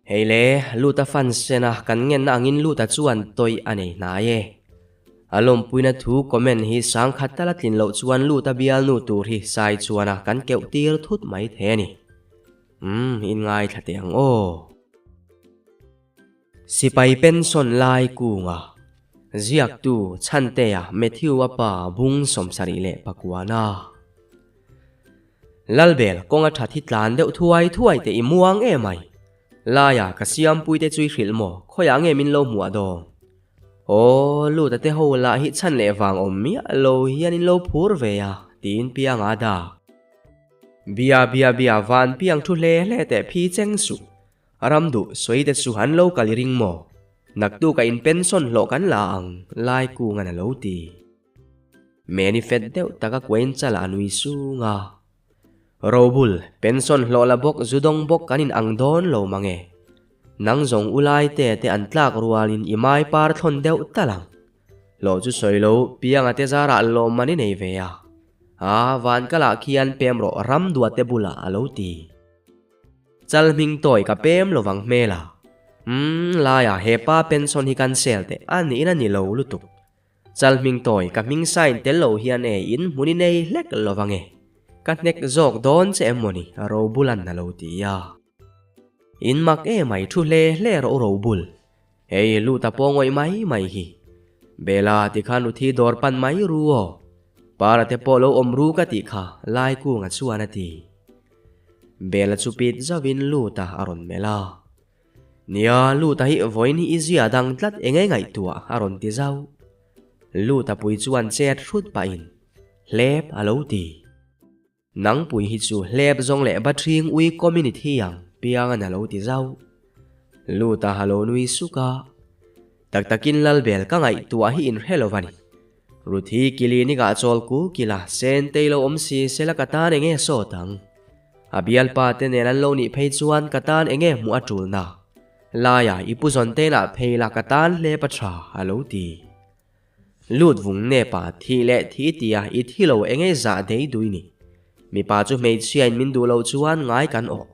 Hei le, Luta fan sena kan ngenna angin Luta chuan tawih a nei hnai e. A lawmpuina thu comment hi sangkhat tala tlin loh chuan Luta bialnu tur hi sai chuana kan keuh tir thut mai thei a ni. Umm, in ngaithla teh ang aw. Sipai pension lai kunga ziaktu Chhantea Matthew-a pa bung 74. Lalbel kawnga that hi tlan deuh thuai thuai teh i muang em ai. Laia ka siampui te chu i hrilh maw? Khawiah nge min lo hmuah dawn? Aw, Luta te ho lah hi chhan leh vang awm miah lo hian in lo phur ve a, tiin pianga a dak. Bia bia bia van piang thu hle hle teh phi cheng suh. Ram duh sawi te chu an lo kal i ring maw? Naktuk a in pension hlawh kan la ang, lai kungan a lo ti. Meni fet deuh tak a kuain chalah a nui sung a. Robul, pension hlawh la bawk zu dawng bawk kan in ang dawn lo mang e. Nang zawng u lai te te an tlak rualin i mai par thlawn deuh tal ang. Hlawh chu sawi lo, pianga te zarah lawm man i nei ve a. A, van kalah khian pem rawh ram duate bulah a lo ti. Chal hming tawi ka pem lo vang hmel a. Umm, laiah he pa pension hi cancel teh a niin a ni lo lutuk. Chal hming tawi ka hming sign tel lo hian e in hmun i nei hlek lo vang e. Ka hnek zawk dawn che em mawni Robulan a lo ti a. In mak em ai thu hle hle rawh u Robul. Hei lut a pawh ngawih mai mai hi. Bela tikhan Ruthi dawr pan mai ru aw. Para te pawh lo awm ru ka tih kha Laikunga chuan a ti. Bela chu pit zauhin lut a a rawn melh a. Nia, Luta hi vawiin hi i zia dang tlat eng nge ngaihtuah a rawn ti zauh. Luta pui chuan chet hrut pahin hlep a lo ti. Nangpui hi chu hlep zawng leh bathring ui kawmin i thi ang, Piangan a lo ti zauh. Luta a lo nui suk a. Tak takin Lalbel ka ngaihtuah hi inhre lo va ni. Ruthi kilinik ah chawl ku kila sen tei lo awm si sela ka tan enge sawt ang. A bialpa te nen an lo nih phei chuan ka tan enge hmuh a tul na. Laia i pu zawn te lah phei la ka tan hle pa tha a lo ti. Lut vung nep a thih leh thi tia i thi lo enge zah dei dui ni. Mipa chu hmeichhia in min duh loh chuan ngai kan awh.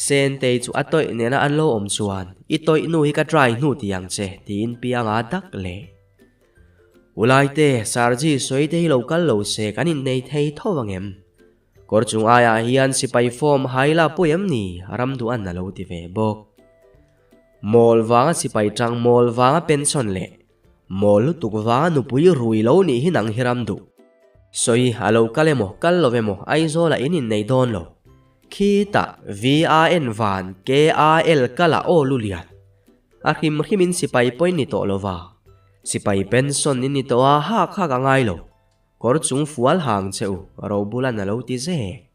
Sentei chu a tawih nena an lo awm chuan i tawih nu hi ka try hnu ti ang che tiin pianga dak leh. Ulaite, Sarji sawi te hi lo kal lo se kan innei thei tho ang em? Kawr chung aiah hian sipai form hai la pawi em ni? Ramduhan a lo ti ve bawk. Mawl vanga sipai tang mawl vanga pension leh mawl lutuk vanga nupui rui lo nih hi nang hi Ramduh. Sawi a lo kal emaw kal lo emaw Aizawlah in innei dawn lo. Khitah VAN van KAL kal ah aw lulian. A hrim hrimin sipai pawhin ni tawh lova, sipai pension in ni tawh a hak hak a ngai lo. Kawr chung fual hang che u, Robulan a lo ti zek.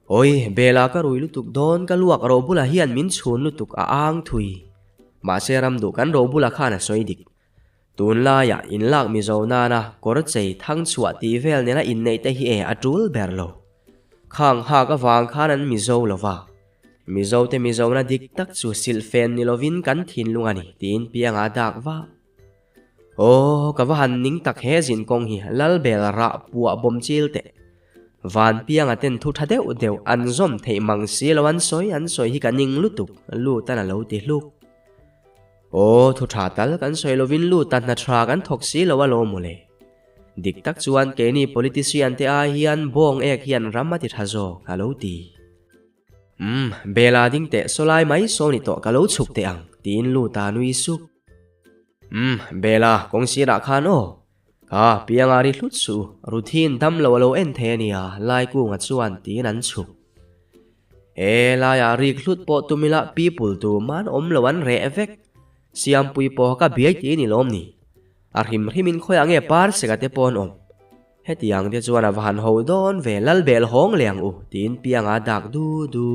Awi, Bela ka rui lutuk dawn ka luak Robula hian min chhun lutuk a ang thui. Mahse ramduh kan Robula khan a sawi dik. Tunlaiah inlak Mizo nana kawr chei thang chhuah tih vel nena inneih te hi e a tul ber lo. Khang hak avang khan an Mizo lova. Mizo te Mizona dik tak chu silhfen ni lovin kan thinlung a ni tiin pianga a dak vah. Aw, ka va han ning tak he zin kawng hi Lalbel rah puah bawm chil teh. Van pianga ten thu tha deuh deuh an zawm theih mang si lo an sawi an sawi hi ka ning lutuk Lutan a lo ti hluk. Aw, thu tha tal kan sawi lovin Luta hna tha kan thawk si lo a lawm mawle. Dik tak chuan keini politician te ai hian bawng ek hian ram a ti tha zawk a lo ti. Umm, Bela ding teh sawlai mai saw ni tawh ka lo chhuk teh ang, tiin Luta nui sup. Umm, Bela, kawng sirah khan aw. Ka pianga ri hlut suh, Ruthin dam lo a lo en thei a nia, Laikunga chuan tiin an chhuk. E, laiah rik hlut pawh tum ila people tu man awm lo an reh vek. Siampui pawh ka biai ti ni lawm ni. A hrim hrimin khawiah nge par seka te pawh an awm. Hetiang te chuan a va han ho dawn ve lal bel hawng leh ang u tiin pianga dak du du.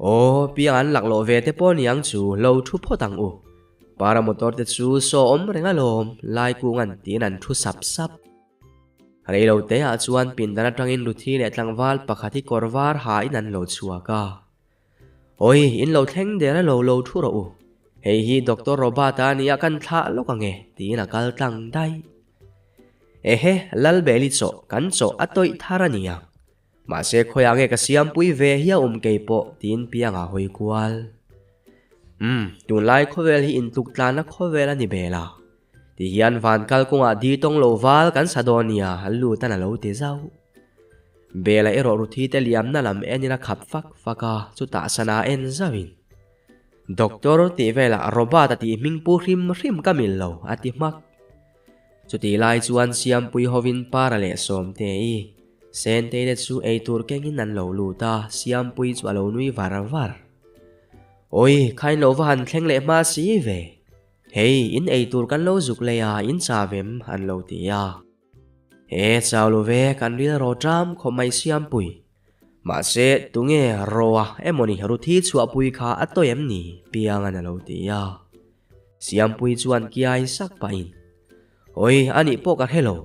Aw, piang an lak loh ve te pawh niang chu lo thu phawt ang u. Para motor te chu saw awm reng alawm, Laikungan tiin an thu sap sap. Reilo te ah chuan pindan atangin Ruthi leh tlangval pakhat hi kawr var ha in an lo chhuak a. Awi, in lo thleng der a lo lo thu rawh u. Hei hi Doctor Robert-a a nia kan thlah lawk ang e, tiin a kal tlang daih. Ehe, Lalbeli chaw, kan chaw a tawih thar a nia. Mahse khawiah nge ka siampui ve hi a awm kei pawh tiin pianga hawi kual. Umm, tunlai khawvel hi intluk tlanna khawvel a ni bel a. Ti hian van kal kawngah di tawng lo val kan sa dawn nia lutan a lo ti zauh. Bela erawh Ruthi te liamna lam enin a khap fak fak a, chutah sana en zauhin. Doctor tih velah Robert a tih hming pu hrim hrim ka mil lo a ti hmak. Chutih lai chuan Siampui hovin Para leh Sawmtei, Sentei te chu eitur kengin an lo lut a, Siampui chu a lo nui var var. Awi, khain lo va han thleng leh hma si ve. Hei, in eitur kan lo zuk lei a, in chau em? an lo ti a. He chau lo ve, kan rilro ṭam khawp mai Siampui. Mahse, tunge Roa emawni Ruthi chhuahpui kha a tawi em ni? Piangan a lo ti a. Siampui chuan kiai sak pahin, Awi, anih pawh ka hre lo.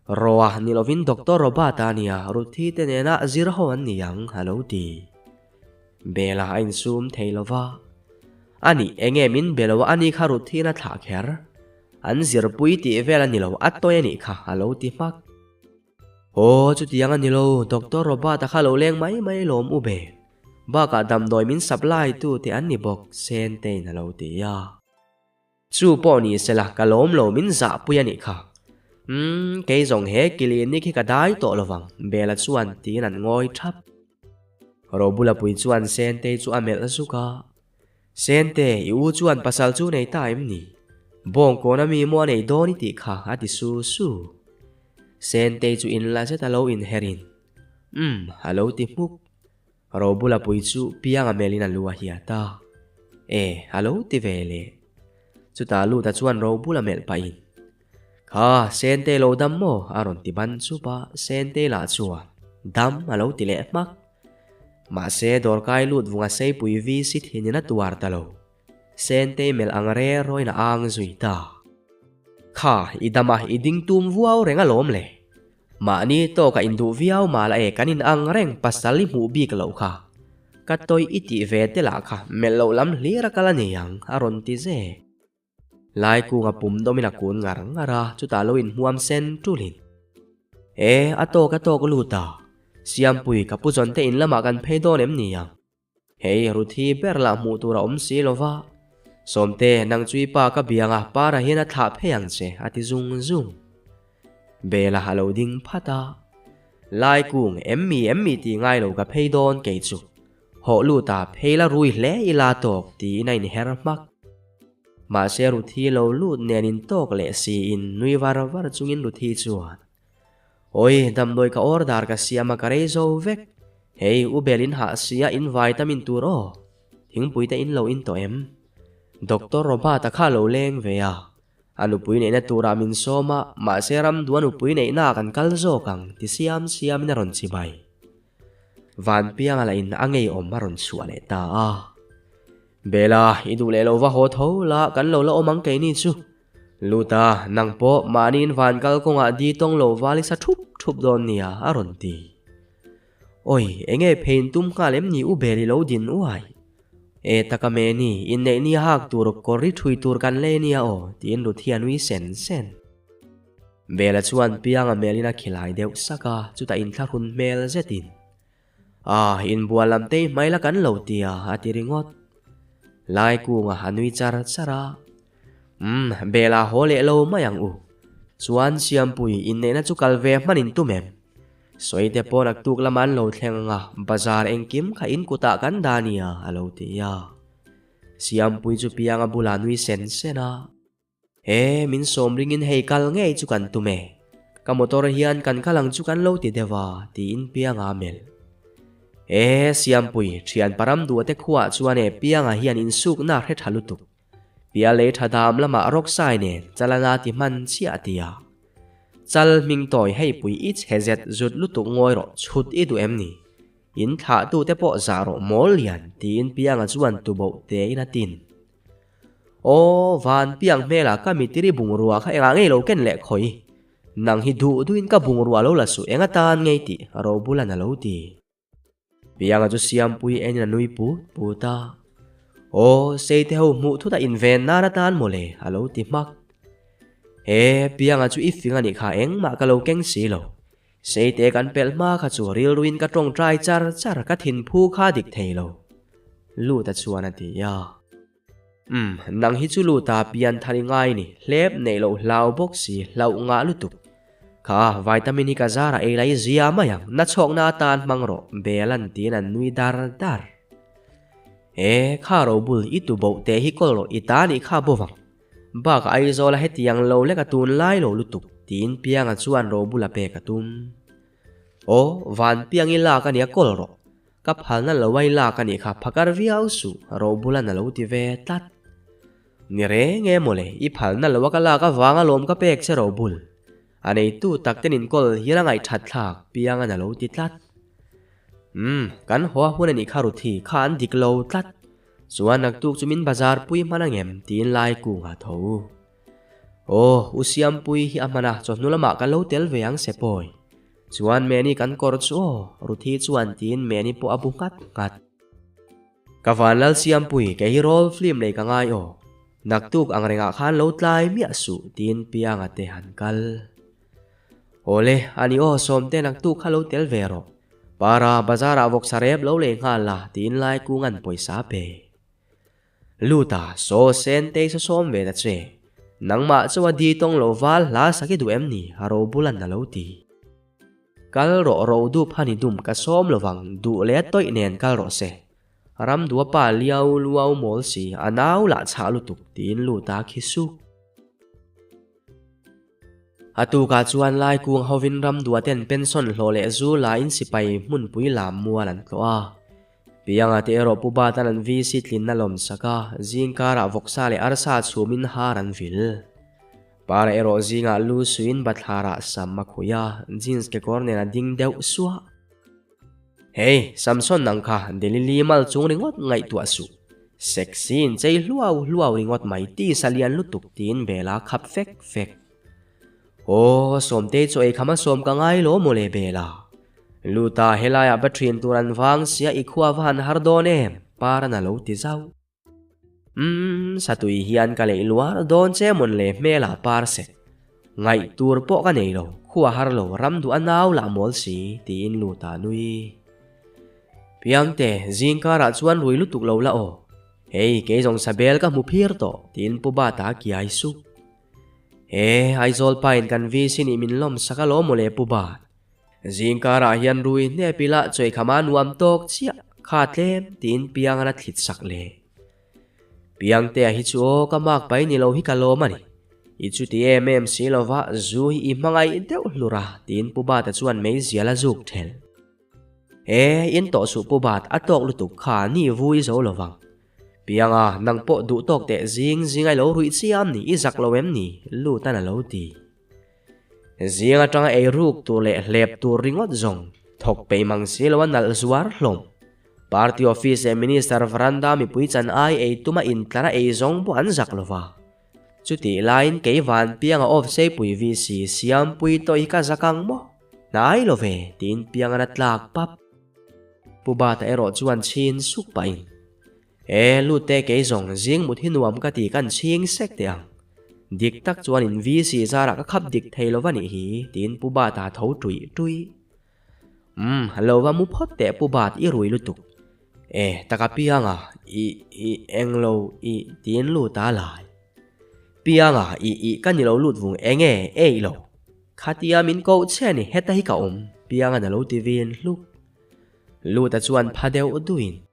Roa ni lovin Doctor Robert-a a nia, Ruthi te nena zir ho an ni ang, a lo ti. Bela a insum thei lo va. Anih, enge min be lo a ni kha Ruthi'n a thlah kher? An zirpui tih vel a ni lo, a tawi a nih kha, a lo ti hmak. Aw, chutiang a ni lo, Doctor Robert-a kha lo leng mai mai lawm u be. Bakah damdawi min supply tu te an ni bawk, Sentein a lo ti a. Chu pawh ni sela, ka lawm lo min zahpui a nih kha. Umm, kei zawng he clinic hi ka dai tawh lovang, Bella chuan tiin an ngawi thap. Robula pui chuan Sentei chu a melh zuk a. Sente, i u chuan pasal chu nei ta em ni? Bawngkawn a mi maw a nei dawn i tih kha, a ti su su. Sentei chu inla zet a lo inher in, Umm, a lo ti hmuk. Robula pui chu pianga melhin a lu a hiat a. E, a lo ti ve leh. Chutah Luta chuan Robula melh pahin, Kha, Sentei lo dam maw? a rawn ti ban chup a, Sentei lah chuan, Dam, a lo ti leh hmak. Mahse, dawrkai lut vunga seipui vi si thinin a tuar ta lo. Sentei melh ang re rawiin a ang zui ta. Kha, i dam a, i ding tum vuau reng alawm le. Mahni tawk a induh viau mah la e, kan in ang reng pasal i hmuh bik loh kha. Ka tawih i tih ve te lah kha melh loh lam hlir a kal a ni ang, a rawn ti zek. Lai kunga pum dawmin a kun ngar ngar a, chutah lo inhmuam sen tulin. E, a tawk a tawk lut a. Siampui, ka pu zawn te in lamah kan phei dawn em ni ang? Hei, Ruthi ber lah hmuh tur a awm si lo va. Sawmte, nang chu i pa ka biang a, para hian a thlah phei ang che, a ti zung zung. Bela a lo ding phat a. Lai kung, em mi em mi tih ngai lo ka phei dawn kei chu. Hawh lut a, phei la rui hle ila tawk, tiin a inher hmak. Mahse Ruthi lo lut nen in tawk leh siin nui var var chungin Ruthi chuan, Awi, damdawi ka order ka siam a ka rei zo vek. Hei, u bel in hah sia in vitamin tur aw. Thingpui te in lo in tawh em? Doctor Robert-a kha lo leng ve a. A nupui neihna turah min sawm a, mahse ramdua nupui neihna kan kal zawk ang ti siam siamin a rawn chibai. Vanpianga lah in a ngeiawm a rawn chhuah leh ta a. Bela, i duh leh lo va haw tho la, kan lo la awm ang keini chu. Luta, nang pawh mahniin van kal kawngah di tawng lo val i sa thup thup dawn nia, a rawn ti. Awi, enge phein tum nghal em ni u Bel i lo din uai? E taka me ni, inneih ni a hak tur kawr i thui tur kan lei nia aw, tiin Ruthi a nui sen sen. Bela chuan pianga melin a khilai deuh sak a, chutah inthlahrun hmel zetin, Ah, inbual lam te i hmai la kan lo ti a, a ti ringawt. Lai kunga a nui char char a, Umm, Bela haw leh lo mai ang u. Chuan Siampui, inneihna chu kal ve hman in tum em? Sawi te pawh naktuk lama an lo thleng ang a, bazar engkim kha in kutah kan dah nia, a lo ti a. Siampui chu pianga bulah nui sen sen a. He, min sawm ringin hei kal ngei chu kan tum e. Ka motor hian kan kal ang chu kan lo ti deuh a, tiin Pianga a melh. He, Siampui, thian param duh te khuaah chuan e Pianga hian insukna a hre tha lutuk. Pia lei tha dam lamah rawksai nen chalana ti hman chiah a ti a. Chal hming tawi hei pui i chhe zet zut lutuk ngawi rawh chhut i duh em ni? In thlahtute pawh zah rawh mawl lian, tiin Pianga chuan tuboh tein a tin. Aw, van piang hmelah ka mitiri bungrua kha engah ngei lo ken leh khawi? Nang hi duh duhin ka bungrua lo la suh eng atan ngei tih Robulan a lo ti. Pianga chu Siampui enin a nui put put a. Aw, Seite ho hmuh thut a inven nan atan mawle a lo ti hmak. He, Pianga chu i fing a nih kha engmah ka lo keng si lo. Seite kan pelh hma kha chu rilruin ka tawngtai char char ka thinphu kha dik thei lo. Luta chuan a ti a. Umm, nang hi chu Luta pian thar i ngai ni, hlep neih loh hlau bawk si, hlauh ngah lutuk. Kha vitamin hi ka zar a ei lai zia mai ang, na chhawkna atan hmang rawh, Belan tiin an nui dar dar. E, kha robul i tu boh teh hi kawl rawh i ta nih kha bawvang. Bak Aizawla hetiang lo lek a tunlai lo lutuk, tiin Pianga chuan robul a pek a tum. Aw, Vanpiang i lak a nia kawl rawh. Ka phalna lo ai lak a nih kha phakar viau suh, robulan a lo ti ve tlat. Ni reng e mawle, i phalna lo a ka lak avang alawm ka pek che robul. A neitu tak ten inkawl hian a ngaihthat thlak, Piangan a lo ti tlat. Umm, kan haw a hun a nih kha Ruthi, kha an dik lo tlat. Chuan naktuk chu min bazar pui hman angem tiin lai kung a tho. Aw, u Siampui hi a hman a, chawhnu lamah ka lo tel ve ang se pawi. Chuan Meni kan kawr chu aw, Ruthi chuan tiin Meni pawh a bu nghat nghat. Ka van lal Siampui, kei hi roll film lei ka ngai aw. Naktuk ang rengah khan lo tlai miah suh tiin Pianga te han kal. Awle, ani aw Sawmte naktuk kha lo tel ve rawh. Para, bazar ah vawksa rep lo lei nghal la tiin lai kung an pawisa pe. Luta, saw Sentei saw sawm ve ta che. Nangmah chu a di tawng lo val hla sak i duh em ni? A ro bulan a lo ti. Kal rawh ro dup han i dum ka sawm lovang duh leh a tawih nen kal rawh se. Ramdua pa liau luau mawl si a nau lah chhah lutuk tiin Luta khi suk. A tukah chuan Laikung hovin ramduaten pension hlawh leh zu lain sipai hmunpui lam mual an tlawh a. Pianga te erawh Pu Batan an VC tlinna lawmsak a, zingkarah vawksa leh arsa chhumin har an vil. Para erawh zingah lu suiin bathlarah sam a khuih a, jeans kekawr nen a ding deuh suah. Hey, Samson nang kha Delili mal chung ringawt ngaihtuah suh. Sexy in chei hluau hluau ringawt mai ti sa lian lutuk tiin Bela khap fek fek. Aw, Sawmtei chu ei kham a sawm ka ngai lo mawle Bela. Luta helaiah va ṭhin tur an vang sia i khua va han har dawn em? Paran a lo ti zauh. Umm, satui hian ka leih luar dawn che mawn le hmelah par sek. Ngaih tur pawh ka nei lo, khua har lo ram duh a nau lah mawl si, tiin lut a nui. Piangte, zing karah chuan rui lutuk lo la aw. Hei, kei zawng sabel ka hmu phir tawh, tiin Pu Bata a kiai sup. He, Aizawl pain kan VC nih min lawm sak alawm maw le Pu Bat. Zing karah hian rui hnep ila chawikhama nuam tawk chiah kha tlem tiin Piangan a thlit sak le. Piangtea hi chu aw ka mak pai ni lo hi ka lawm a ni. I chuti em em si lova zu hi i hmangaih deuh hlur a tiin Pu Bata chuan meizial a zuk thelh. E, in tawh suh Pu Bat a tawk lutuk kha ni vui zo lovang. Pianga, nang pawh duh tawk teh zing zing a i lo ruih chiam ni i zak lo em ni? Lutan a lo ti. Zing atanga ei ruk tur leh hlep tur ringawt zawng thawk peih mang si lo a nalh zuar hlawm. Party office leh minister veranda mipui chan ai ei tuma intlar a ei zawng pawh an zak lo va. Chutih laiin kei Vanpianga off Seipui VC Siampui tawh hi ka zak ang maw? Hnai lo ve, tiin Piangan a tlak pap. Pu Bata erawh chuan chhin suk pahin, E, lute kei zawng zing mut hi nuam ka ti kan chhing sek teh ang. Dik tak chuan in VC zarah ka khap dik thei lova nih hi, tiin Pu Bata tho tuih tuih. Umm, lo va mu phawt teh Pu Bat i rui lutuk. E, taka Pianga, i, i, englo, i, tiin lut a lai. Pianga, i, i, ka ni lo lut vung enge, eih lo. Khatia min koh che ni heta hi ka awm, Pianga'n a lo ti vin hluk. Luta chuan pha deuh duhin,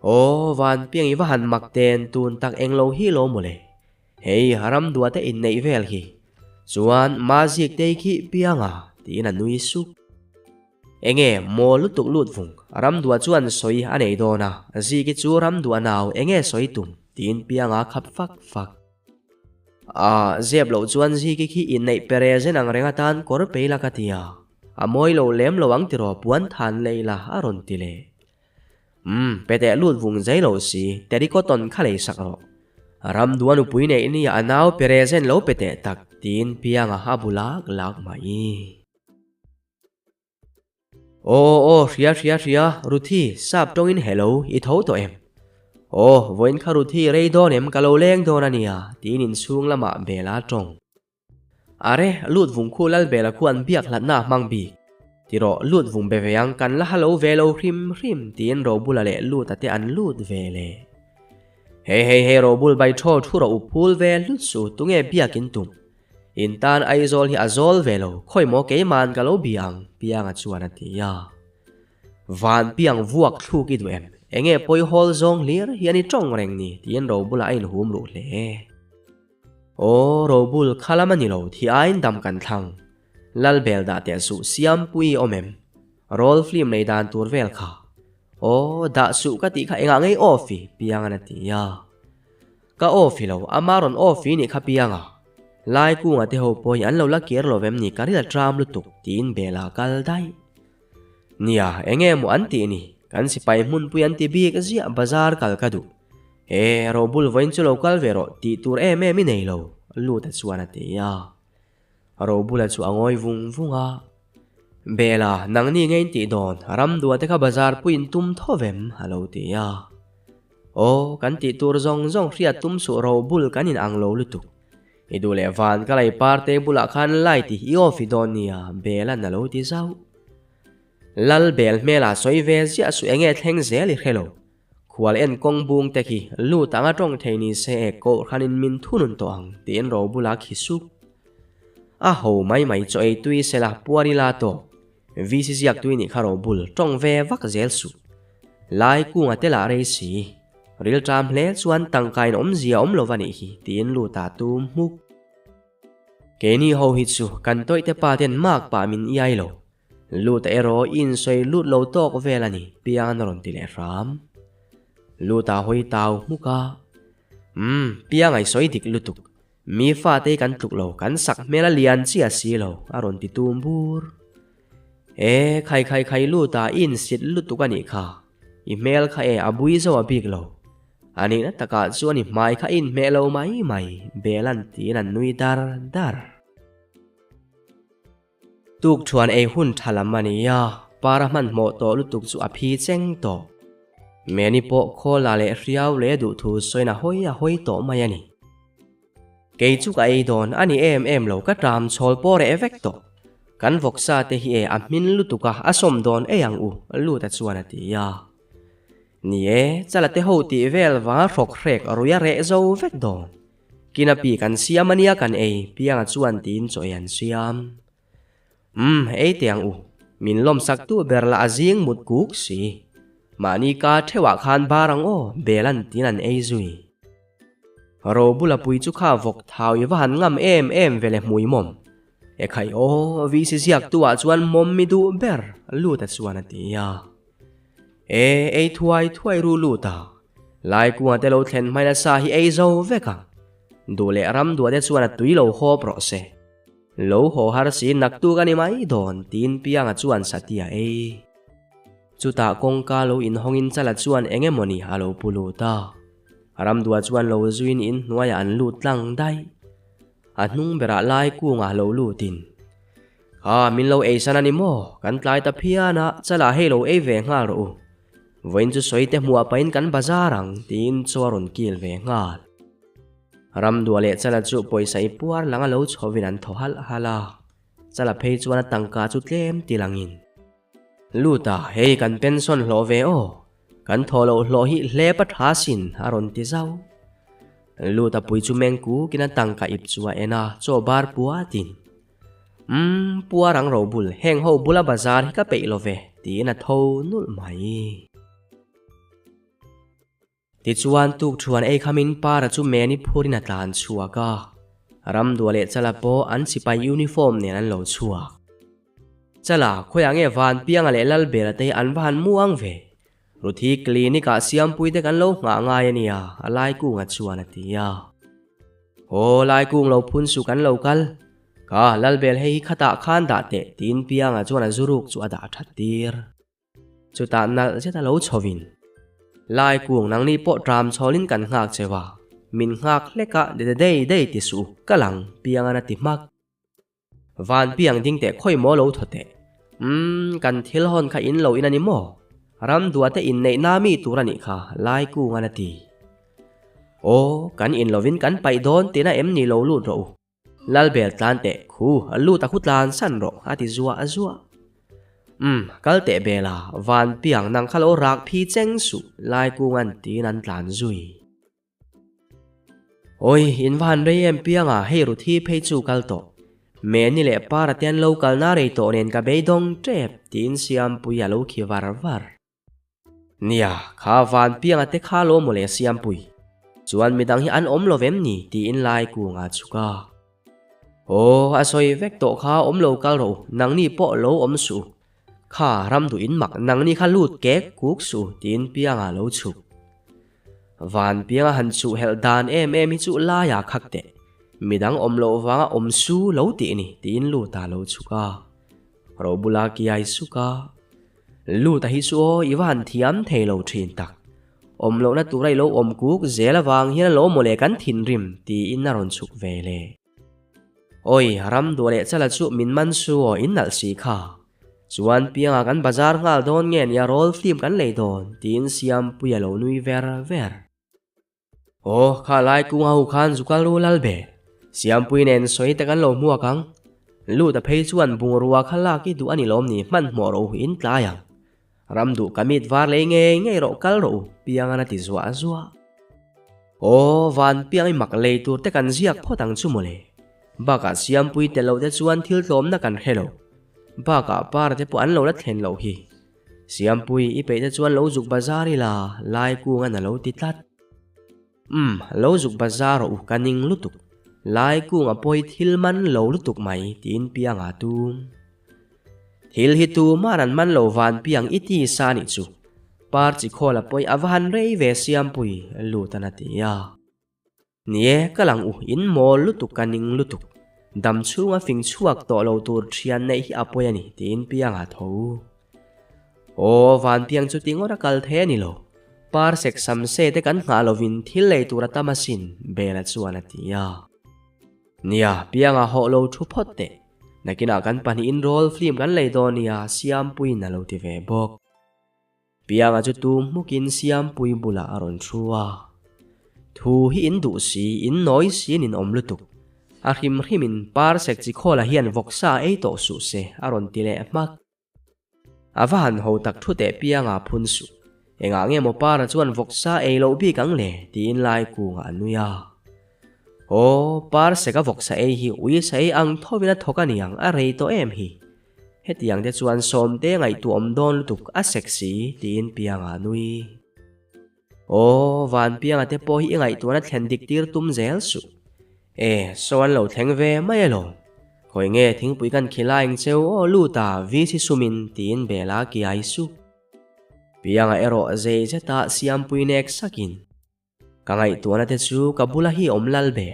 Aw, Vanpiang i va han mak ten tun tak eng lo hi lo mawle. Hei, ram duate inneih vel hi. Chuan, Mazik tei khi Pianga, tiin a nui sup. Enge, maw lutuk lut vung, ram dua chuan sawi a nei dawn a, Ziki chu ram dua nau enge sawi tum, tiin Pianga khap fak fak. A, zep loh chuan Ziki khi inneih pere zen ang reng atan kawr pei la ka ti a. A mawi lo lem lo ang tiraw puan than lei la a rawn ti leh. Umm, pe teh lut vung zai lo si, terrycotton kha lei sak rawh. Ram dua nupui neih nia a nau pere zen lo pe teh tak, tiin Pianga a bu lak lak mai. Aw aw hria hria hria, Ruthi, sap tawngin hello, i tho tawh em? Aw, vawiin kha Ruthi rei dawn em, ka lo leng dawn a nia, tiin inchhung lamah Bela tawng. Are, lut vung khu Lalbela khu an biak hlatna a hmang bik. Ti rawh, lut vung be ve ang, kan la halo ve lo hrim hrim, tiin Robula leh Luta te an lut ve leh. Hei hei hei Robul bai thaw thu rawh u phul ve hlut suh, tunge biakin tum? In tan Aizawl hi a zawl ve lo, khawi maw keima'n ka lo bia ang, Pianga chuan a ti a. Van piang vuak thluk i duh em? Enge pawi hawl zawng hlir hian i tawng reng ni? tiin Robula a inhum ruh hle. Aw, Robul, khalam a ni lo, thi aiin dam kan thlang. Lal bel dah teh suh, Siampuii awm em? Roll film nei dan tur vel kha. Aw, dah suh ka tih kha engah ngei off i? Piangan a ti a. Ka off i lo, ama rawn off i nih kha Pianga. Lai kunga te ho pawh hi an lo la kir lo vem ni, ka ril a tram lutuk, tiin bel a kal daih. Nia, enge maw an tih ni? Kan sipai hmunpui an ti bik ziah bazar kal ka duh. E, Robul vawiin chu lo kal ve rawh, tih tur em em i nei lo, Luta chuan a ti a. Robula chu a ngawi vung vung a. Bela, nangni nge in tih dawn? Ramdua te kha bazar pui in tum tho vem? a lo ti a. Aw, kan tih tur zawng zawng hriat tum suh Robul kan in ang lo lutuk. I duh leh van ka lei parte bulah khan light i off i dawn nia, Bela'n a lo ti zauh. Lal Bel hmelah sawi ve ziah suh enge thleng zel i hre lo. Khual en kawng bung te khi lut anga tawng thei ni se e kohhranin min thunun tawh ang tiin ro bula khi sup. A ho mai mai chaw ei tui sela puar ila tawk. VC ziak tui nih kha ro bul tawng ve vak zel suh. Lai kunga te lah rei si. Rilṭam hle chuan tangkain awmzia awm lova nih hi tiin lut a tum hmuk. Keini ho hi chu kan tawih te pa ten mak pah min iai lo. Luta erawh i insawi lut lo tawk vel a ni, Piang a rawn ti leh hram. Luta hawi tau hmuk a, Umm, Piang a i sawi dik lutuk. Mi fate hi kan tluk lo, kan sak hmel a lian chiah si lo, a rawn ti tum bur. E, khai khai khai Luta i insit lutuk a nih kha. I hmel kha e, a bui zo a bik lo. A nihna takah chuan i hmai kha i inhmeh lo mai mai, Bela'n tiin an nui dar dar. Tuk thuan ei hun tha lam a ni a, para hmanhmawh tawh lutuk chu a phi cheng tawh. Meni pawh khawl ah leh hriau leh duh thu sawiin a hawi a hawi tawh mai a ni. Kei chu ka ei dawn a ni em em lo ka ṭam chhawl pawh reh vek tawh. Kan vawksa te hi e a hmin lutuk a, a sawm dawn ei ang u, Luta chuan a ti a. Ni e, chala te ho tih vel vanga hrawk hrek rui a reh zo vek dawn. Kina pi kan siam ania kan ei, Pianga chuan tiin chaw ei an siam. Umm, ei teh ang u, min lawmsak tu ber lah a zing mut kuk si. Mahni ka theuhah khan bar ang aw, bel an tiin an ei zui. Robula pui chu kha vawk thau i va han ngam em em ve le hmui mawm. E khai aw, VC ziak tu ah chuan mawm mi duh ber, Luta chuan a ti a. E, ei thuai thuai ru lut a. Lai kunga te lo thlen hmaina sa hi ei zo vek ang. Duh leh ram duah te chuan a tui lo hawp rawh se. Lo haw har si naktuk a ni mai dawn tiin Pianga chuan Satia ei. Chutah kawngka lo inhawngin Chala chuan eng emawni a lo pu lut a. Ram duah chuan lo zuiin inhnuaiah an lut tlang daih. A hnung berah lai kunga lo lutin. Kha, min lo ei san a ni maw? Kan tlai ta phian a, chalah hei lo ei ve nghal rawh u. Vawiin chu sawi te hmuah pahin kan bazar ang, tiin chaw a rawn kil ve nghal. Ramdua leh Chala chu pawisa i puar lang a lo chhovin an thaw halh halh a. Chala phei chuan a tangka chu tlem ti langin. Lut a, hei kan pension hlawh ve aw. Kan thaw loh hlawh hi hlep a tha sin, a rawn ti zauh. Lut a pui chu meng kukin a tangka ip chu a en a, chaw bar puatin. Umm, puar ang ro bul, heng ho bula bazar hi ka peih lo ve, tiin a tho nulh mai. Tichuan tukṭhuan ei khamin Para chu Meni phurin a tlan chhuak a, Ramdua leh Chala pawh an sipai uniform nen an lo chhuak. Chala, khawiah nge Vanpianga leh Lalbela te hi an va han mu ang ve? Ruthi clinic ah Siampui te kan lo nghah ngai a nia, a Laikunga chuan a ti a. Aw, Laikung lo phun suh kan lo kal. Ka, Lalbel hei hi khatah khan dah teh, tiin Pianga chuan a zuruk chu a dah that tir. Chutah nalh zet a lo chhovin, Lai kung nangni pawh ṭam chhawlin kan nghak che va, min nghak hlek a de dei dei ti suh u, ka lang piangan a ti hmak. Van piang ding teh khawi maw lo thaw teh. Umm, kan thil hawn kha in lo in a ni maw? Ram dua te inneih na mi tur a nih kha, Lai kungan a ti. Aw, kan in lovin kan paih dawn tina em ni lo lut rawh u. Lalbel tlan teh, khu, a lut a khu tlan san rawh, a ti zuah zuah. Umm, kal teh bel a, van piang nang kha lo rak phi cheng suh, Laikunga'n tiin an tlan zui. Awi, in va han rei em piang a, hei Ruthi phei chu kal tawh. Meni leh Para te an lo kalna rei tawh nen ka beidawng tep, tiin Siampuii a lo khi var var. Nia, kha van pianga te kha lo mawle Siampui. Chuan midang hi an awm lo vem ni tiin lai kung a chhuk a. Aw, a sawi vek tawh kha awm lo kal rawh u, nangni pawh lo awm suh u. Kha ram duh in mak nangni kha lut kek kuk suh u tiin pianga lo chhuk. Van pianga han chuh helh dan em em hi chu laia khak teh. Midang awm loh vanga awm su lo tih ni tiin lut a lo chhuk a. Robula kiai suk a. Luta hi chu aw i va han thiam thei lo thin tak. Awm lohna tura i lo awm kuk zel avang hian a lo mawle kan thinrim tiin a rawn chhuk ve le. Awi, ram duah leh chala chu min man su aw in nalh si kha. Chuan piangah kan bazar nghal dawn nge nia roll film kan lei dawn tiin Siampuii a lo nui ver ver. Aw, kha lai kung ho khan zu kal ru lal be. Siampui nen sawi te kan lo hmuak ang. Lut a phei chuan bungrua kha lak i duh a ni lawm ni hmanhmawh rawh u in tlai ang. Ram duh ka mit var lei ngei ngei rawh kal rawh u piangan a ti zuah zuah. Aw, van piang i mak lei tur te kan ziak phawt ang chu mawle. Bakah Siampui tel loh te chuan thil tlawmna kan hre lo. Bakah par te pawh an lo la thlen loh hi. Siampui i peih te chuan lo zuk bazar ila lai kungan a lo ti tlat. Umm, lo zuk bazar rawh u ka ning lutuk. Lai kunga pawi thil man lo lutuk mai tiin pianga tum. Thil hi tuman an man lo van piang i ti sa nih chu. Par chi khawl a pawi a va han rei ve Siampui lut an a ti a. Ni e, ka lang u, in mawl lutuk ka ning lutuk. Dam chhunga fing chhuak tawh lo tur thian neih hi a pawi a ni, tiin Pianga tho. Aw, Vanpiang chu ti ngawt a kal thei a ni lo. Par sek sam se te kan nghah lovin thil lei tur a tam asin, Bela chuan a ti a. Nia, Pianga hawh lo thu phawt teh. Nakinah kan pahnihin roll film kan lei dawn nia, Siampuiin a lo ti ve bawk. Pianga chu tum hmukin Siampui bulah a rawn thu a. Thu hi in duh si, in nawi si in inawm lutuk. A hrim hrimin par sek chi khawla hian vawksa ei tawh suh se a rawn ti leh hmak. A va han ho tak thu teh Pianga phun suh. Engah nge maw para chuan vawksa ei loh bik ang le tiin lai kungah a nui a. Aw, par sek a vawksa ei hi ui sa ei ang thovin a thawk a niang a rei tawh em hi. Hetiang te chuan Sawmte ngaihtuah awm dawn lutuk a sexy tiin Pianga a nui. Aw, van Pianga te pawh hi i ngaihtuahna thlen dik tir tum zel suh. E, saw an lo thleng ve mai alawm. Khawi nge thingpui kan khi laing cheu aw lut a VC sumin tiin Bela kiai suh. Pianga erawh zei zeta Siampui nek sakin. Ka ngaihtuahna te chu ka bula hi awm lal be.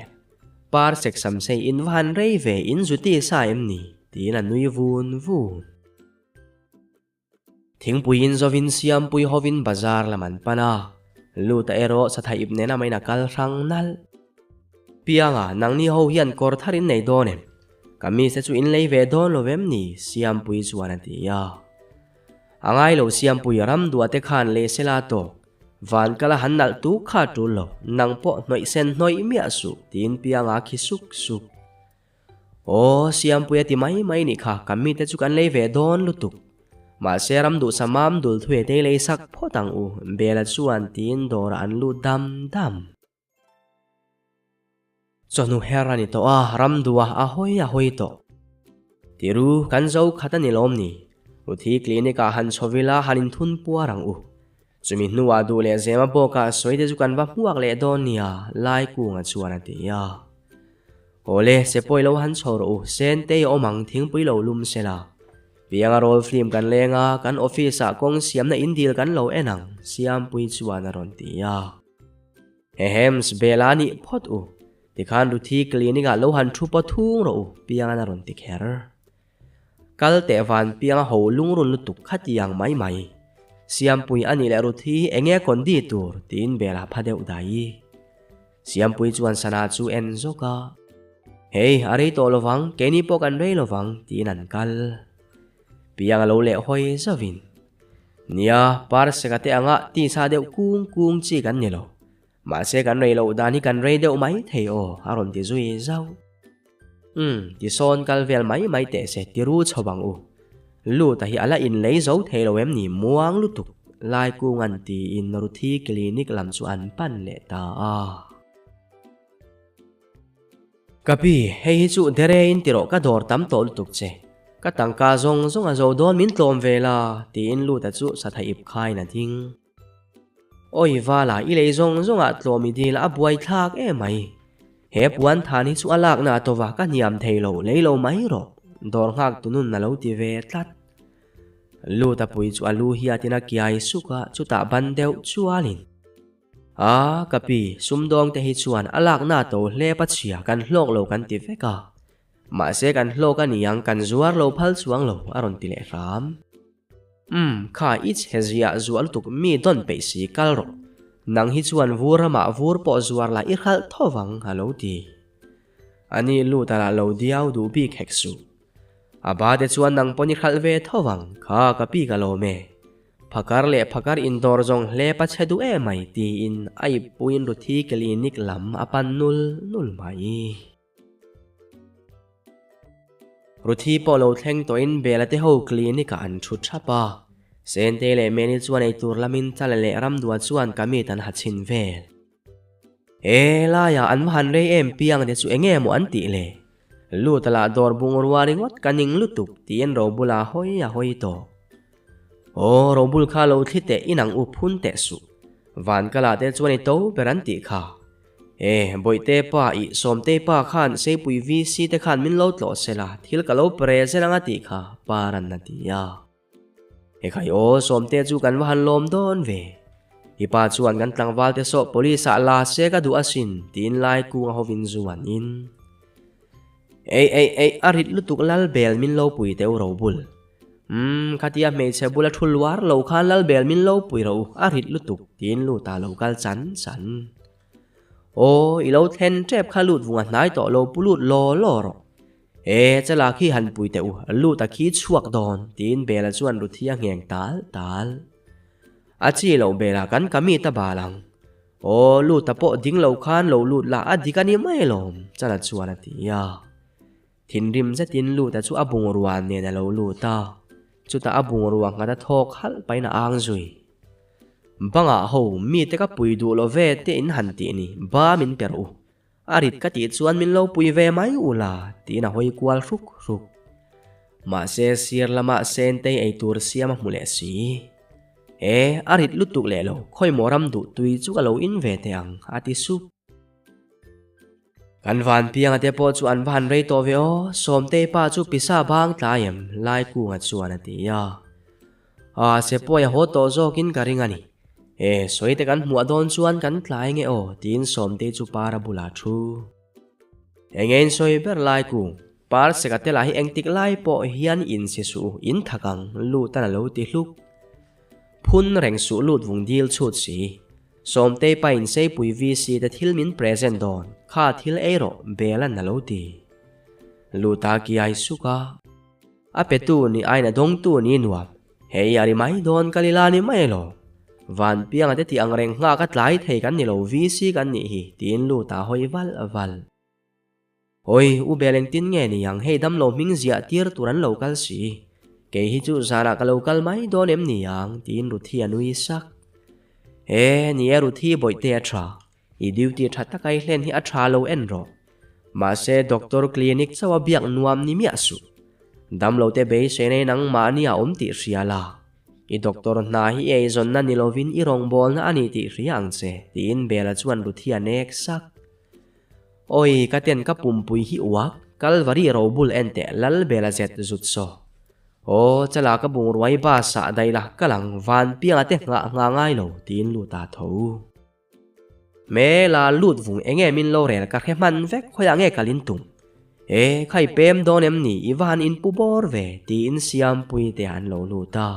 Par sek sam sei in va han rei ve in zuti sa em ni? tiin a nui vun vun. Thingpui in zawin Siampui hovin bazar lam an pan a, Luta erawh satha ip nena main a kal hrang nalh. Pianga, nangni ho hian kawr thar in nei dawn em? Ka mise chu in lei ve dawn lo vem ni? Siampui chuan a ti a. A ngai lo Siampui ram duah te khan leh sela tawk. Van kala han nalh tu kha tul lo, nang pawh hnawih sen hnawih miah suh, tiin Pianga khi suk suk. Aw, Siampui a ti mai mai nih kha, kan mite chu kan lei ve dawn lutuk. Mahse ram duhsa mam dul thuia te lei sak phawt ang u, Bela chuan tiin dawrah an lut dam dam. Chawhnu her a ni tawh a, ram duh a a hawi a hawi tawh. Tiru, kan zo khat a ni lawm ni? Ruthi clinic ah han chho ila han inthun puar ang u. Chumi hnuah duh leh zema bawkah sawi te chu kan va hmuak leh dawn nia, Laikunga chuan a ti a. Awle, sepawi lo han chho rawh u, Sentei a awm ang, thingpui lo lum se la. Pianga roll film kan leng a, kan office ah kawng siamna in dil kan lo en ang, Siampui chuan a rawn ti a. Hehems, Bela nih phawt u. Tikhan Ruthi clinic ah lo han thu paw thung rawh u, Piangan a rawn ti kher. Kal teh van Pianga ho lungrun lutuk khatiang mai mai. Siampui a nih leh Ruthi hi enge kondi tur tiin Bela pha deuh dai. Siampui chuan sana chu en zawk a. Hei, a rei tawh lovang, keini pawh kan rei lovang tiin an kal. Pianga lo leh hawi zauhin. Nia, Parseka te anga tisa deuh kung kung chi kan ni lo. Mahse kan rei loh dan hi kan rei deuh mai thei aw, a rawn ti zui zauh. Umm, tisawn kal vel mai mai teh se, ti ru chho ang u. Luta hi ala in lei zo thei lo em ni muang lutuk Laikunga'n tiin Ruthi clinic lam chu an pan leh ta a. Ka pi, hei hi chu dere in ti rawh ka dawr tam tawh lutuk che. Ka tangka zawng zawng a zo dawn min tlawm ve la, tiin Luta chu satha ip khain a ding. Awi vala, i lei zawng zawngah tlawm i dil a buai thlak em mai. He puan than hi chu a lakna a tova ka hniam thei lo, lei lo mai rawh, dawr nghak tu nun a lo ti ve tlat. Luta pui chu a lu hiatin a kiai suk a, chutah ban deuh chualin. A, ka pi, sumdawng te hi chuan a lakna to hlep a chhia kan hlawk lo kan ti vek a. Mahse kan hlawk a niang kan zuar lo phal chuang lo a rawn ti leh hram. Umm, kha i chhe ziah zuah lutuk mi dawn peih si kal rawh. Nang hi chuan vur ramah vur pawh zuar la i hralh tho vang a lo ti. A ni lut a lah lo diau duh bik hek suh. A ba te chuan nang pawn i hralh ve tho vang kha ka pi ka lawm e. Phakar leh phakar indawr zawng hlep a chhe duh em mai tiin a ippuiin Ruthi clinic lam a pan nul nul mai. Ruthi pawh lo thleng tawhin Bela te ho clinic ah an thu thap a. Sente leh Meni chuan eitur lamin Chala leh Ramdua chuan ka mit an ha chhin vel. He laiah an va han rei em piang te chu enge maw an tih le? Lut a lah dawr bungrua ringawt ka ning lutuk tiin Robula hawi a hawi tawh. Aw Robul kha lo thli teh inang u phun teh suh. Van ka lah te chuan i to ber an tih kha. E Bawihte pa i Sawmtei pa khan Seipui VC te khan min lo tlawh sela thil ka lo present anga tih kha Paran a ti a. Ekhai aw, Sawmte chu kan va han lawm dawn ve. I pa chuan kan tlangval te sawh police ah la se ka duh asin, tiin lai kung a hovin zu an in. Ei ei ei, a rit lutuk lal bel min lo pui teu ro bul. Umm, khatia hmeichhe bula thu luar lo khan lal bel min lo pui ro, a rit lutuk, tiin lut ah lo kal chan chan. Aw, i lo thlen tep kha lut vunga hnai tawh lo pu lut law law rawh. E, chala khi han pui teh u, lut a khi chhuak dawn, tiin Bela chuan Ruthi a ngheng tal tal. A chi loh Bela kan ka mi ta bal ang. Aw, lut a pawh ding lo khan lo lut la a dik a ni mai alawm, chala chuan a ti a. Thinrim zetin lut a chu a bungrua nen a lo lut a, chutah a bungrua nghat a thawk halh pahin a ang zui. Bangah ho, mite ka pui duh lo ve te in han tih ni, ba min pe rawh u. A rit ka tih chuan min lo pui ve mai u la, tiin a hawi kual hruk hruk. Mahse sir lamah Sentei ei tur siam a hmu leh si. E, a rit lutuk leh lo, khawimaw ram duh tui chu ka lo in ve teh ang, a ti sup. Kan van pianga te pawh chu an va han rei tawh ve aw, Sawmtei pa chu pisa bang tlai em, Laikunga chuan a ti a. A, Sepawi a haw tawh zawkin ka ring a ni. E, sawi te kan hmuah dawn chuan kan tlai nge aw, tiin Sawmtei chu Para bulah thu. Enge in sawi ber lai ku, Par seka te lah hi engtik lai pawh hian in si suh u, in thak ang, lut an a lo ti hluk. Phun reng suh lut vung dil chhut si. Sawmtei pa in Seipui VC te thil min present dawn, kha thil ei rawh, Bel an a lo ti. Luta kiai suk a. A petu ni aiin a dawngtu ni nuam. Hei a ri mai dawn ka lila ni mai elo. Van pianga te tih ang reng nghak a tlai thei kan ni lo VC kan nih hi tiin lut a hawi valh valh. Hawi u bel engtin nge ni ang hei damlo hming ziah tir tur an lo kal si. Kei hi chu zanah ka lo kal mai dawn em ni ang tiin Ruthi a nui sak. E ni e Ruthi bawihte a tha. I duty tha taka i hlen hi a tha lo en rawh. Mahse doctor clinic chauh a biak nuam ni miah suh. Damlo te beisei nei nangmahni a awm tih hria la. I doctor hna hi i eizawnna ni lovin i rawngbawlna a ni tih hria ang che, tiin Bela chuan Ruthi a nek sak. Awi, ka ten ka pumpui hi uak, Kalvari robul en teh lal Bela zet zut saw. Aw, chala ka bungruai bus ah daih la, ka lang van pianga te nghah ngha ngai lo, tiin lut a tho. Hmela lut vung enge min lo rel ka hre hman vek khawiah nge kal in tum? E, khai pem dawn em ni i va han in pu bawr ve tiin Siampui te an lo lut a.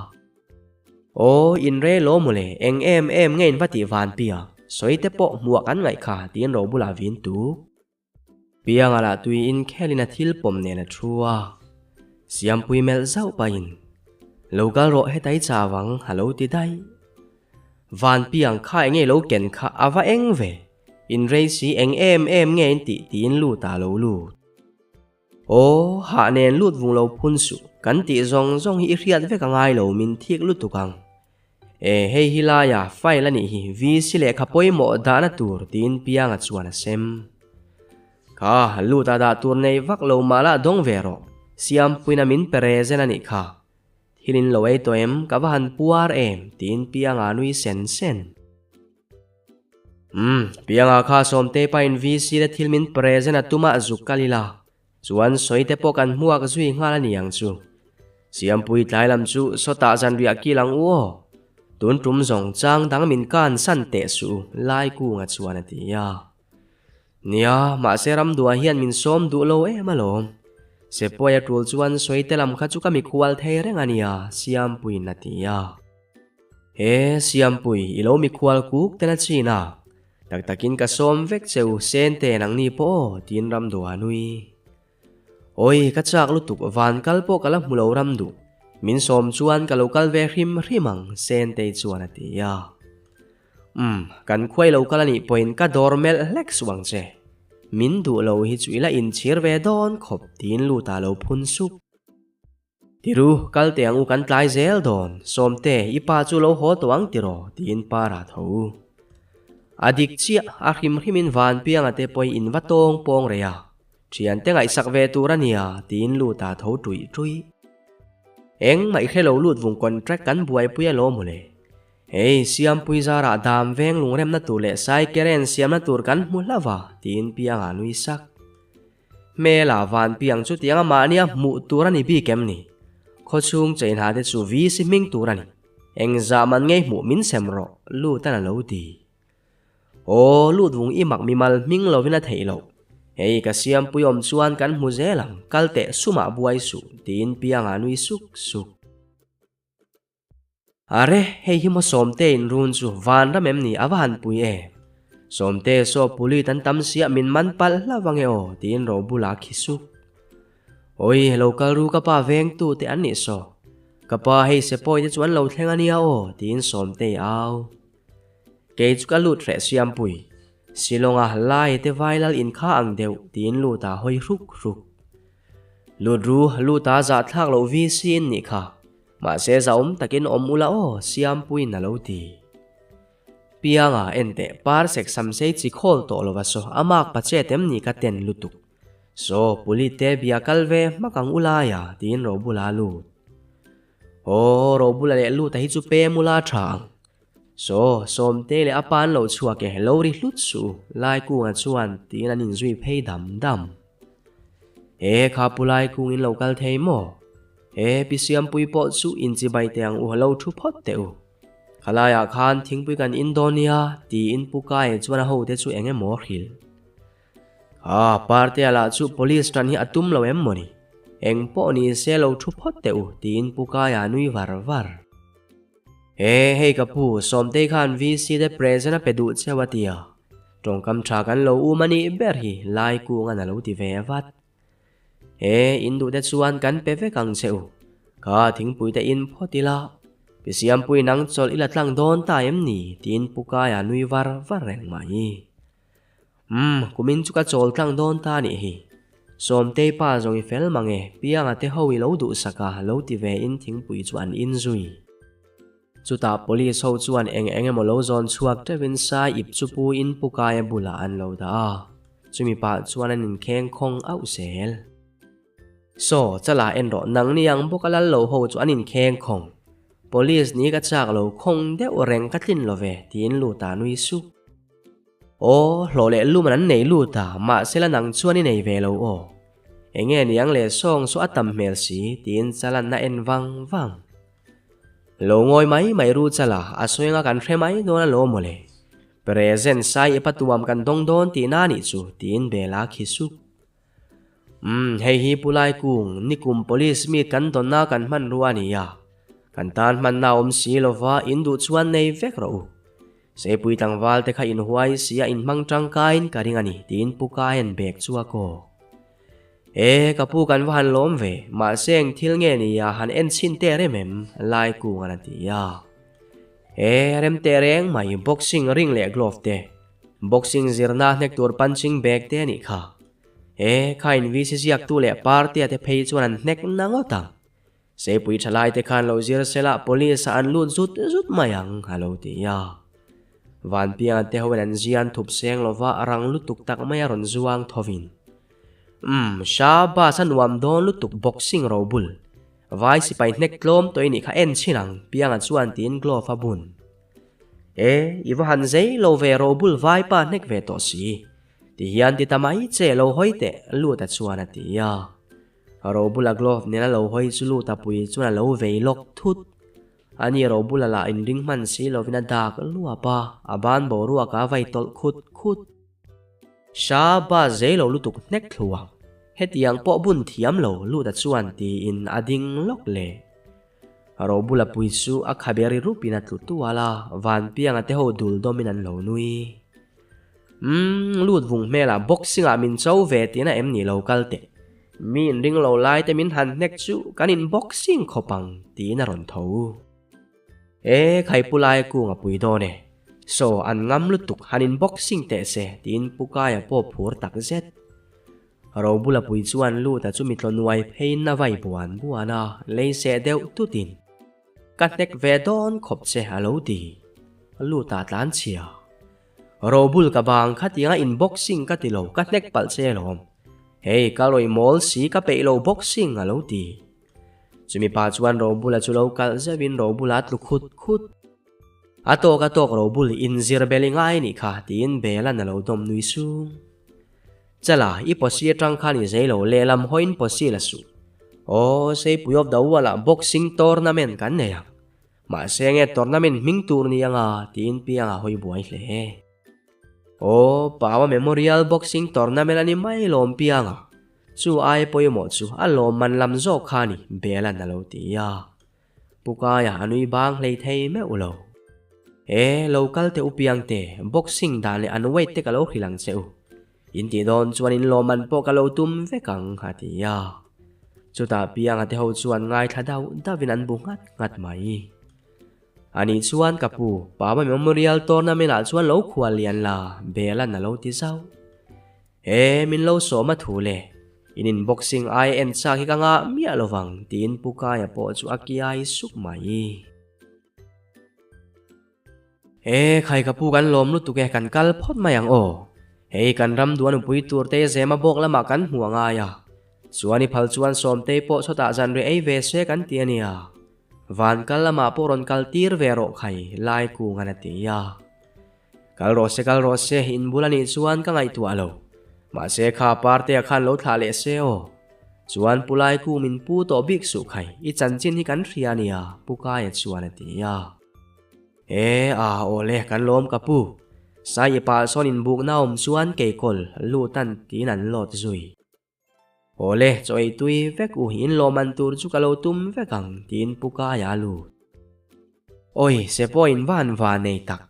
Aw, in re lo mawle, eng em em nge in va tih van pia, sawi te pawh hmuah kan ngaih kha tiin ro bulah vin tuk. Pianga lah tui in khelin a thil pawm nen a thu a, Siampui melh zauh pahin, Lo kal rawh hetai chau ang a lo ti daih. Van piang kha enge lo ken kha a va eng ve, in rei si eng em em nge in tih tiin lut ah lo lut. Aw, hah nen lut vung lo phun suh, kan tih zawng zawng hi i hriat vek a ngai lo min thik lutuk ang. E, hei hi laia file a nih hi, VC lehkha pawimawh dahna tur tiin Pianga chuan a sem. Kha, lut a dah tur nei vak lo mah lah dawng ve rawh, Siampuina min pe re zen a nih kha. Thil in lo ei tawh em, ka va han puar em tiin Pianga nui sen sen. Umm, Pianga kha Sawmtei pain VC te thil min present a tum a zuk kal ila, chuan sawi te pawh kan hmuak zui nghal a ni ang chu. Siampui tlai lam chu sawtah zanriah kil ang u aw. Tun tum zawng chang dang min kan san teh suh u, Laikunga chuan a ti a. Nia, mahse Ramdua hian min sawm duh lo em alawm. Sepuaia tul chuan sawi te lam kha chu ka mikhual thei reng a nia, Siampuiin a ti a. He Siampui, i lo mikhual kuk ten a chin a, tak takin ka sawm vek che u, Sente nangni pawh aw, tiin Ramduh a nui. Awi, ka chak lutuk, van kal pawh ka la hmu lo Ramduh, min sawm chuan ka lo kal ve hrim hrim ang, Sentei chuan a ti a. Umm, kan khuai lo kal a nih pawhin ka dawr melh hlek suh ang che. Min duh lo hi chu i la inchhir ve dawn khawp, tiin Luta lo phun sup. Tiru, kal teh ang u kan tlai zel dawn, Sawmte, i pa chu lo haw tawh ang tiraw? tiin pa rah tho u. A dik chiah, a hrim hrimin Vanpianga te pawhin in va tawng pawng rei a, thiante ngaihsak ve tur a nia, tiin lut a tho tuih tuih. Eng mah i hre lo lut vung contract kan buaipui alawm mawle. Hei, Siampui zarah dam veng lungremna tur leh saikeren siamna tur kan hmu hlauh a, tiin Pianga nui sak. Hmela Vanpiang chu tianga mahnia hmuh tur a ni bik em ni? Khawchhung cheinha te chu VC hming tur a ni. Engzah man ngei hmuh min sem rawh, Lutan a lo ti. Aw, Lut vung i mak mimal hming lovin a theih loh. Hei ka siampui awm chuan kan hmu zel ang, kal teh sumah buai suh, tiin Pianga nui suk suk. Are, hei hi maw Sawmte in run chu vanram em ni a va han pui em? Sawmte saw puli tan tam siah min man palh hlauh ange aw tiin ro bulah khi sup. Awi, lo kal ru ka pa vengtu te an nih saw. Ka pa hei sepawi te chu an lo thleng ania aw tiin Sawmtei au. Kei chu ka lut hreh Siampui. Shillong-a lai te vailal in kha ang deuh tiin lut a hawi hruk hruk. Lut ru, lut a zahthlak loh VC in nih kha. Mahse zahawm takin awm ula aw, Siampuiin a lo ti. Pianga en teh par sek sam sei chi khawl tawh lova saw a mak pa chet em ni ka ten lutuk. Saw puli te bia kal ve hmak ang ulaia tiin Robula a lut. Aw Robula leh Luta hi chu pem ula tha ang. Saw Sawmtei leh a pa an lo chhuak e, lo ri hlut suh u, Laikunga chuan tiin an inzui phei dam dam. He kha pu Laikung in lo kal thei maw? He pi Siampui pawh chu inchibai teh ang u lo thu phawt teh u. Khalaiah khan thingpui kan in dawn nia tiin Pu Kaia chuan a hote chu eng emaw a hrilh. Kha Partea lah chu police tan hi a tum lo em mawni? Eng pawh ni se lo thu phawt teh u tiin Pu Kaia a nui var var. He hei ka pu, Sawmtei khan VC te present a pe duh cheu a tia. Tawngkam tha kan lo um a nih ber hi Laikungan a lo ti ve vat. He in duh te chuan kan pe vek ang che u. Kha thingpui te in phawt ila, Pi Siampui nang chawlh ila tlang dawn ta em ni? tiin Pu Kaia nui var var reng mai. Umm, kumin chu ka chawl tlang dawn ta nih hi. Sawmtei pa zawng i fel mang e, Pianga te ho i lo duhsak a, lo ti ve in thingpui chu an in zui. Chutah police ho chuan eng eng emaw lo zawn chhuak teuhin sai ip chu pu in Pu Kaia bulah an lo dah a, chumi pah chuan an inkheng khawng auh zel. Saw, chala en rawh nang ni ang bawk a lal lo ho chu an inkheng khawng. Police ni ka chak lo khawng deuh reng ka tlin lo ve, tiin Luta nui sup. Aw, hlawh leh luman an nei lut a, mahsela nang chuan i nei ve lo aw. Enge niang leh sawng saw a tam hmel si, tiin Chalan a en vang vang. Lo ngawi mai mai ru Chala, a sawi anga kan hre mai dawn alawm mawle. Present sai i patuam kan dawng dawn tihna anih chu, tiin Bela khi sup. Umm, hei hi Pu Laikung, nikum police meet kan dawnna kan hmanrua a ni a. Kan tan hmanna a awm si lova, in duh chuan nei vek rawh u. Seipui tlangval te kha inhuai si a inhmang tangkaiin ka ring a ni, tiin Pu Kaian bag chu a kawk. E, ka pu kan va han lawm ve, mahse eng thil nge ni a han en chhin teh rem em? Laikunga'n a ti a. E, rem teh reng mai, boxing ring leh glove te, boxing zirna hnek tur punching bag te a nih kha. E, kha in VC ziaktu leh party-a te phei chuan an hnek na ngawt ang. Seipui thalai te khan lo zir sela police ah an lut zut zut mai ang, a lo ti a. Vanpianga te hoin an zian thup seng lova rang lutuk tak mai a rawn zuang thovin. Umm, Shabazz a nuam dawn lutuk boxing robul. Vai sipai hnek tlawm tawh i nih kha en chhin ang, Pianga chuan tiin glove a bun. E, i va han zei lo ve robul vaipa hnek ve tawh si. Ti hian ti ta mai che lo hawi teh, Luta chuan a ti a. Robula glove nena lo hawi chu Luta pui chuan a lo vei lawk thut. Ani Robula lah inring hman si lovin a dak luap a, a ban boruak a vai tawlh khut khut. Sha ba zei lo lutuk hnek thluang, hetiang pawh bun thiam lo Luta chuan tiin a ding lawk le. Robula pui chu a khabe ri rupin a tlu tual a, Vanpianga te ho dul dawmin an lo nui. Umm, lut vung hmelah boxing ah min cho ve tihna em ni lo kal teh. Mi inring lo lai te min han hnek chu kan in boxing khawp ang tiin a rawn tho. E, Khaipu lai kung a pui dawn e. Saw an ngam lutuk han in boxing teh se tiin Pu Kaia pawh phur tak zet. Robula pui chuan Luta chu mitlaw nuai pheiin a vai buan buan a, lei seh deuh tutin. Ka hnek ve dawn khawp che a lo ti. Luta tlan chhia. Robul ka bang khatianga in boxing ka ti lo ka hnek palh che alawm. Hei ka rawi mawl si ka peih lo boxing a lo ti. Chumi pa chuan Robula chu lo kalh zeuhin Robula a tlu khut khut. A tawk a tawk Robul inzir bel i ngai nih kha tiin Belan a lo dawm nui sung. Chala, i pawsi atang khan i zei lo lehlam hawiin pawsi la suh. Aw, Seipui of the Wall ah boxing tournament kan nei ang. Mahse nge tournament hming tur ni anga tiin piang a hawi buai hle. Aw, Paua Memorial Boxing Tournament a ni mai lawm pianga. Chu ai pawimawh chu a lawmman lam zawk kha ni Belan a lo ti a. Pu Kaia a nui bang hlei thei meuh lo. E, lo kal teh u piangte, boxing dan leh an weight te ka lo hrilh ang che u. In tih dawn chuan in lawmman pawh ka lo tum vek ang, a ti a. Chutah Pianga te ho chuan ngaithla dauh dauhin an bu nghat nghat mai. Anih chuan ka pu, Papa Memorial Tournament ah chuan lo khual lian la, Belan a lo ti zauh. He, min lo sawm a thu le. In in boxing ai en chak hi ka ngah miah lovang, tiin Pu Kaia pawh chu a kiai sup mai. He, khai ka pu kan lawm lutuk e, kan kal phawt mai ang aw. Hei kan ram duh a nupui tur te zema bawk lamah kan hmu a ngai a. Chuan i phal chuan Sawmtei pawh chawtah zanriah ei ve se kan ti a nia. Van kal lamah pawh rawn kal tir ve rawh khai, lai kung an a ti a. Kal rawh se, kal rawh se, in bul a nih chuan ka ngaihtuah lo. Mahse kha Partea khan lo thlah leh se aw. Chuan Pu Laiku min pu tawh bik suh khai, i chanchin hi kan hria a nia, Pu Kaia chuan a ti a. E, a, aw le, kan lawm ka pu. Sai i pah sawn inbukna awm chuan keikawl lutan tiin an lawt zui. Aw le, chaw ei tui vek u, in lawmman tur chu ka lo tum vek ang, tiin Pu Kaia a lut. Awi, se pawh in van va nei tak.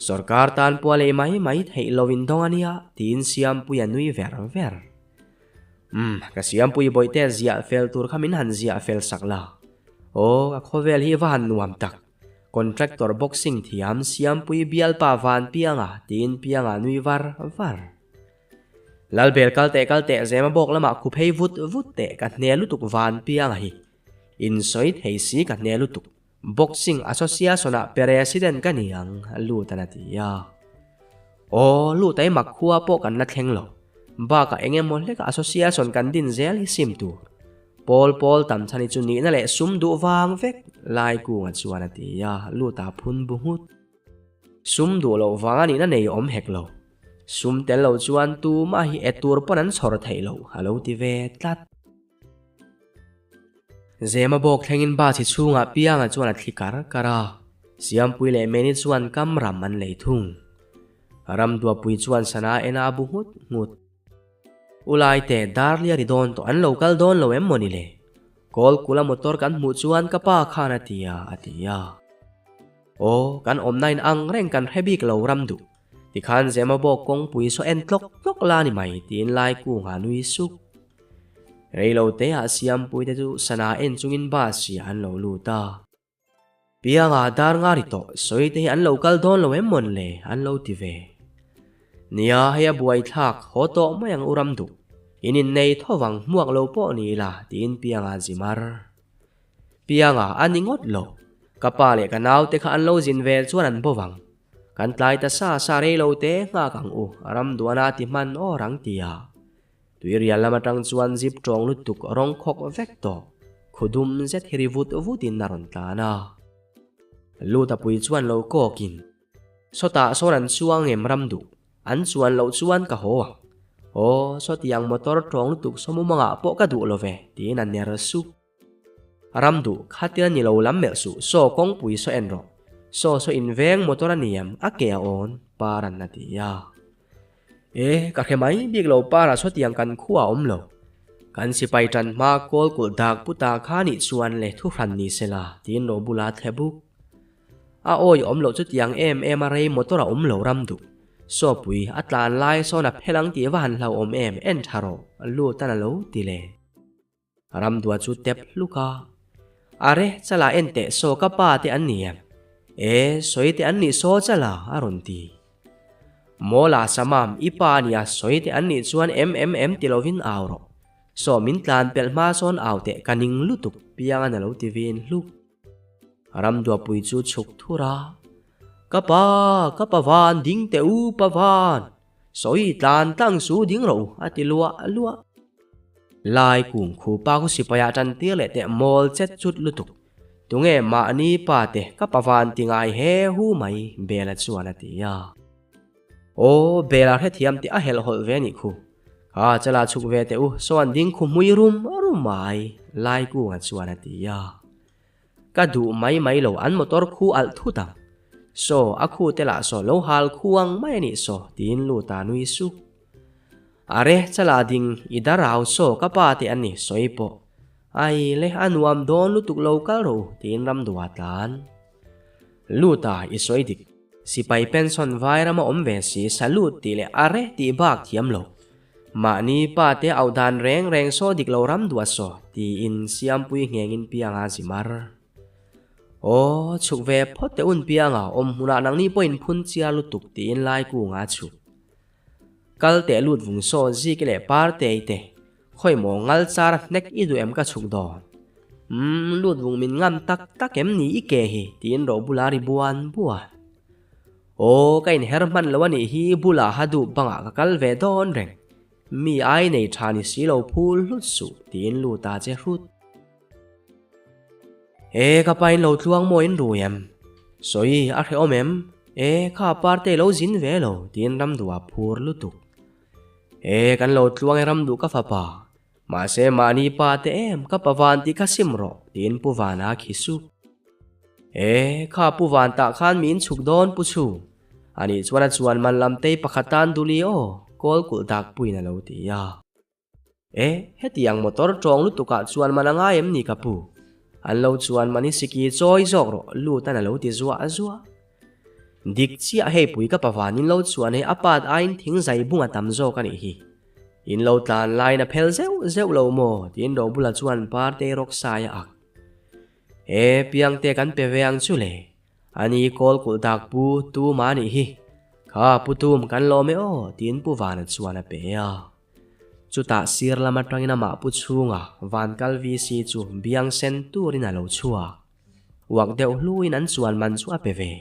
Sorkar tan pawh a lei mai mai theih lo in dawng a nia, tiin Siampuia nui ver ver. Umm, ka Siampui bawihte ziah fel tur kha min han ziah fel sak la. Aw, ka khawvel hi va han nuam tak. Contractor boxing thiam Siampui bialpa van pianga, tiin Pianga nui var var. Lalbel kal teh kal teh zema bawk lamah khu phei vut vut teh ka hne lutuk van piang a hi. In sawi thei si ka hne lutuk. Boxing Association ah President ka ni ang Lutan a ti a. Aw Luta i mak khua pawh kan la thleng lo. Bakah eng emaw hlekah Association kan din zel hi sim tur. Pawl pawl tam chhan hi chu nihna leh sum duh vang vek Lai kunga chuan a ti a, Luta phun bu nghut. Sum duh loh vang a nihna nei awm hek lo. Sum tel lo chuan tumah hi e tur pawn an chhawr theih loh a lo ti ve tlat. Zema bawk thlengin bus hi chhungah Pianga chuan a thli kar kar a, Siampui leh Meni chuan kam ram an lei thung. Ramduapui chuan sana en a bu nghut nghut. U Laite, Darlia ri dawn tawh an lo kal dawn lo em mawni le? Kawl kula motor kan hmuh chuan ka pa khan a ti a, a ti a. Aw, kan awmna in ang reng kan hre bik lo ram duh. Tikhan Zemabawk kawngpui saw en tlawk tlawk la ni mai tiin Laikunga nui suk. Reilo te ah Siampui te chu sana en chungin bus hi an lo lut a. Pianga dar nga ri tawh sawi te hi an lo kal dawn lo em mawn le an lo ti ve. Nia hei a buai thlak haw tawh mai ang u ram duh. In innei thovang hmuak lo pawh ni ila tiin Pianga zi mar. Pianga a ni ngawt lo. Ka pa leh ka naute kha an lo zin vel chuan an bo vang. Kan tlai ta sa sa rei lo te nghak ang u, Ramduana ti hman awr ang tia. Tuirial lam atang chuan zip tawng lutuk rawng khawk vek tawh. Khu dum zet hi ri vut vutin a rawn tlan a. Luta pui chuan lo kawkin, Sawtah sawn an chuang em ram duh, an chuan loh chuan ka haw ang. Aw, sawtiang motor tawng lutuk sawmumangah pawh ka duh lo ve, tiin a ner sup. Ram duh, khatia ni lo lam melh suh, saw kawngpui saw en rawh. Saw saw inveng motor a ni em, a ke a awn, Paran a ti a. E, ka hre mai bik lo Para sawtiang kan khua a awm lo. Kan sipai tan hma kawl kulh dak puta kha nih chuan le thu hran ni sela, tiin ro bula thle buk. A awi awm loh chutiang em em a rei motor a awm lo ram duh. Sawpui, a tlan lai sawn a phel ang tih va han hlauhawm em, en tha rawh, lutan a lo ti le. Ramdua chu tep hluk a. Are, chala en teh saw ka pa te an ni em? E, sawi te an nih saw chala, a rawn ti. Mawla Samam, i pa a nia, sawi te an nih chuan em em em ti lovin au rawh. Saw min tlan pelh hma sawn au teh ka ning lutuk, Piangan a lo ti vin hluk. Ramduapui chu chhuk thur a. Ka pa, ka pa van, ding teh u, pa van! Sawi tlan tlang su ding rawh u, a ti luah luah. Lai kung khu pa khu sipai ah tan tir leh teh mawl chet chut lutuk. Tunge mahni pa te ka pa van ti ngai he hu mai, Bela chuan a ti a. Aw, Bela hrethiam tih a helh hawlh ve nih khu. Kha chala chhuk ve teh u, saw an ding khu hmui rum rum mai, Lai kunga chuan a ti a. Ka duh mai mai lo an motor khu alh thut ang. Saw, a khu te lah saw lo hal khu ang mai a nih saw, tiin lut a nui suk. Are, chala ding i darau saw ka pa te an ni, sawi pawh. Ai le, a nuam dawn lutuk lo kal rawh u, tiin ramdua tlan. Lut a, i sawi dik. Sipai pension vai rama awm ve si, salute tih leh are tih bak thiam lo. Mahni pa te auh dan reng reng saw dik lo ram duah saw, tiin Siampui nghengin Pianga zi mar. Aw, chhuk ve phawt teh un Pianga, awm hmunah nangni pawhin phun chiar lutuk tiin Laikunga a chhuk. Kal teh lut vung saw Ziki leh Partei te, khawi maw ngal char hnek i duh em ka chhuk dawn. Umm, lut vung min ngam tak tak em ni i ke hi, tiin Robula ri buan buan. Aw, ka inher hman lo a nih hi, bulah ha duh bangah ka kal ve dawn reng. Mi ai nei tha ni si lo phul hlut suh, tiin lut a che hrut. E, ka pa in lo tluang maw in rui em? Sawi, a hrehawm em? E, kha parte lo zin ve lo, tiin Ramduha phur lutuk. E, kan lo tluang e Ramduh ka fapa. Mahse mahni pa te em, ka pa van tih kha sim rawh, tiin Pu Vana a khi sup. E, kha Pu Van tah khan mi in chhuk dawn Pu Chhu. Anih chuan a chuan man lam tei pakhat tan duli aw, kawl kulh dak puiin a lo ti a. E, hetiang motor tawng lutukah chuan man a ngai em ni ka pu? An lo chuan man i siki chawi zawk rawh, lutan a lo ti zuah zuah. Dik chiah hei pui ka pa van in lo chuan hei a pat aiin thing zai bung a tam zawk a nih hi. In lo tlan laiin a phel zeuh zeuh lo maw? tiin Robula chuan Partei rawk sai a ak. E Piangte kan pe ve ang chu le. Ani kawl kulh dak pu Tum a nih hi. Kha Pu Tum kan lawm e aw tiin Pu Vana chuan a pe a. Chutah sir lam atangin amah Pu Chhunga van kal VC chu biang sen turin a lo chhuak. Uak deuh hluin an chuan man chu a pe ve.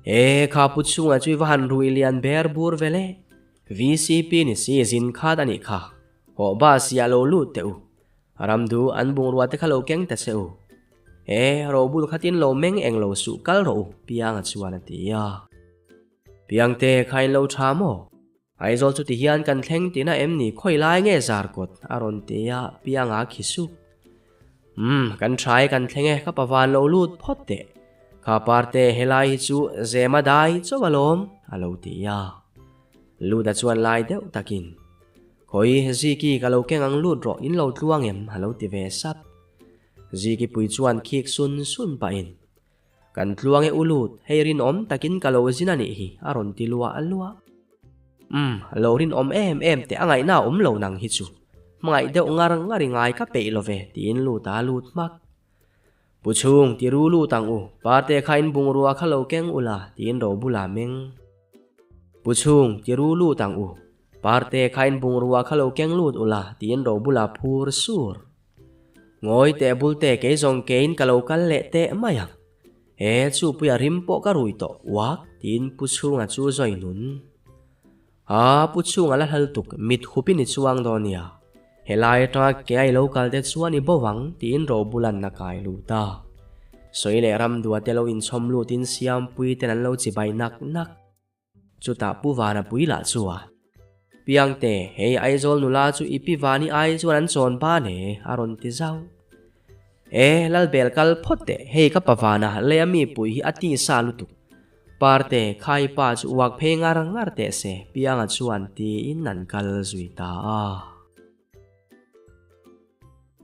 E, kha pu chhunga chu i va han rui lian ber bur ve le. VCP ni si zin khat a nih kha. Hawh ba siah lo lut teh u. Ramdu an bungrua te kha lo keng ta che u. E, robul khatin lo meng eng lo suh kal rawh u, Pianga chuan a ti a. Piangte kha in lo tha maw? Aizawl chu tihian kan thleng tina em ni khawi lai nge zar kawt a rawn ti a, Pianga khi sup. Umm, kan tha e kan thleng e, ka pa van lo lut phawt teh. Kha parte helai hi chu zema dai chauh alawm, a lo ti a. Luda chuan lai deuh takin, Khawi Ziki ka lo keng ang lut rawh in lo tluang em, a lo ti ve sap. Ziki pui chuan khik sun sun pahin, Kan tluang e ulut, hei rinawm takin ka lo zin a nih hi, a rawn ti luah luah. Umm, lo rinawm em em teh a ngaihna a awm lo nang hi chu. Hmangaih deuh ngar ngar i ngai ka peih lo ve, tiin lut a lut hmak. Pu chhung, ti ru lut ang u, parte kha in bungrua kha lo keng ula, tiin ro bulah meng. Pu chhung, ti ru lut ang u. Parte kha in bungrua kha lo keng lut ula tiin ro bula phur sur. Ngawi teh bul te kei zawng keiin ka lo kal leh teh mai ang. E chu puia rim pawh ka rui tawh uak tiin Pu Chhunga chu zawi nun. A Pu Chhunga la hlal tuk mit hup in i chuang dawn nia. Helai atanga ke a i lo kal te chuan i bo vang tiin ro bulan a kai lut a. Sawi leh ramdua te lo inchhawm lutin Siampui ten an lo chibai nak nak. Chutah Pu Vana pui lah chuan, Piangte, hei Aizawl nula chu i pi Vani ai chuan an chawn ban e, a rawn ti zauh. E, Lalbel kal phawt teh, hei ka pa Vana leia mi pui hi a ti sa lutuk. Parte, khai pa chu uak phei ngar ngar teh se, Pianga chuan tiin an kal zui ta a.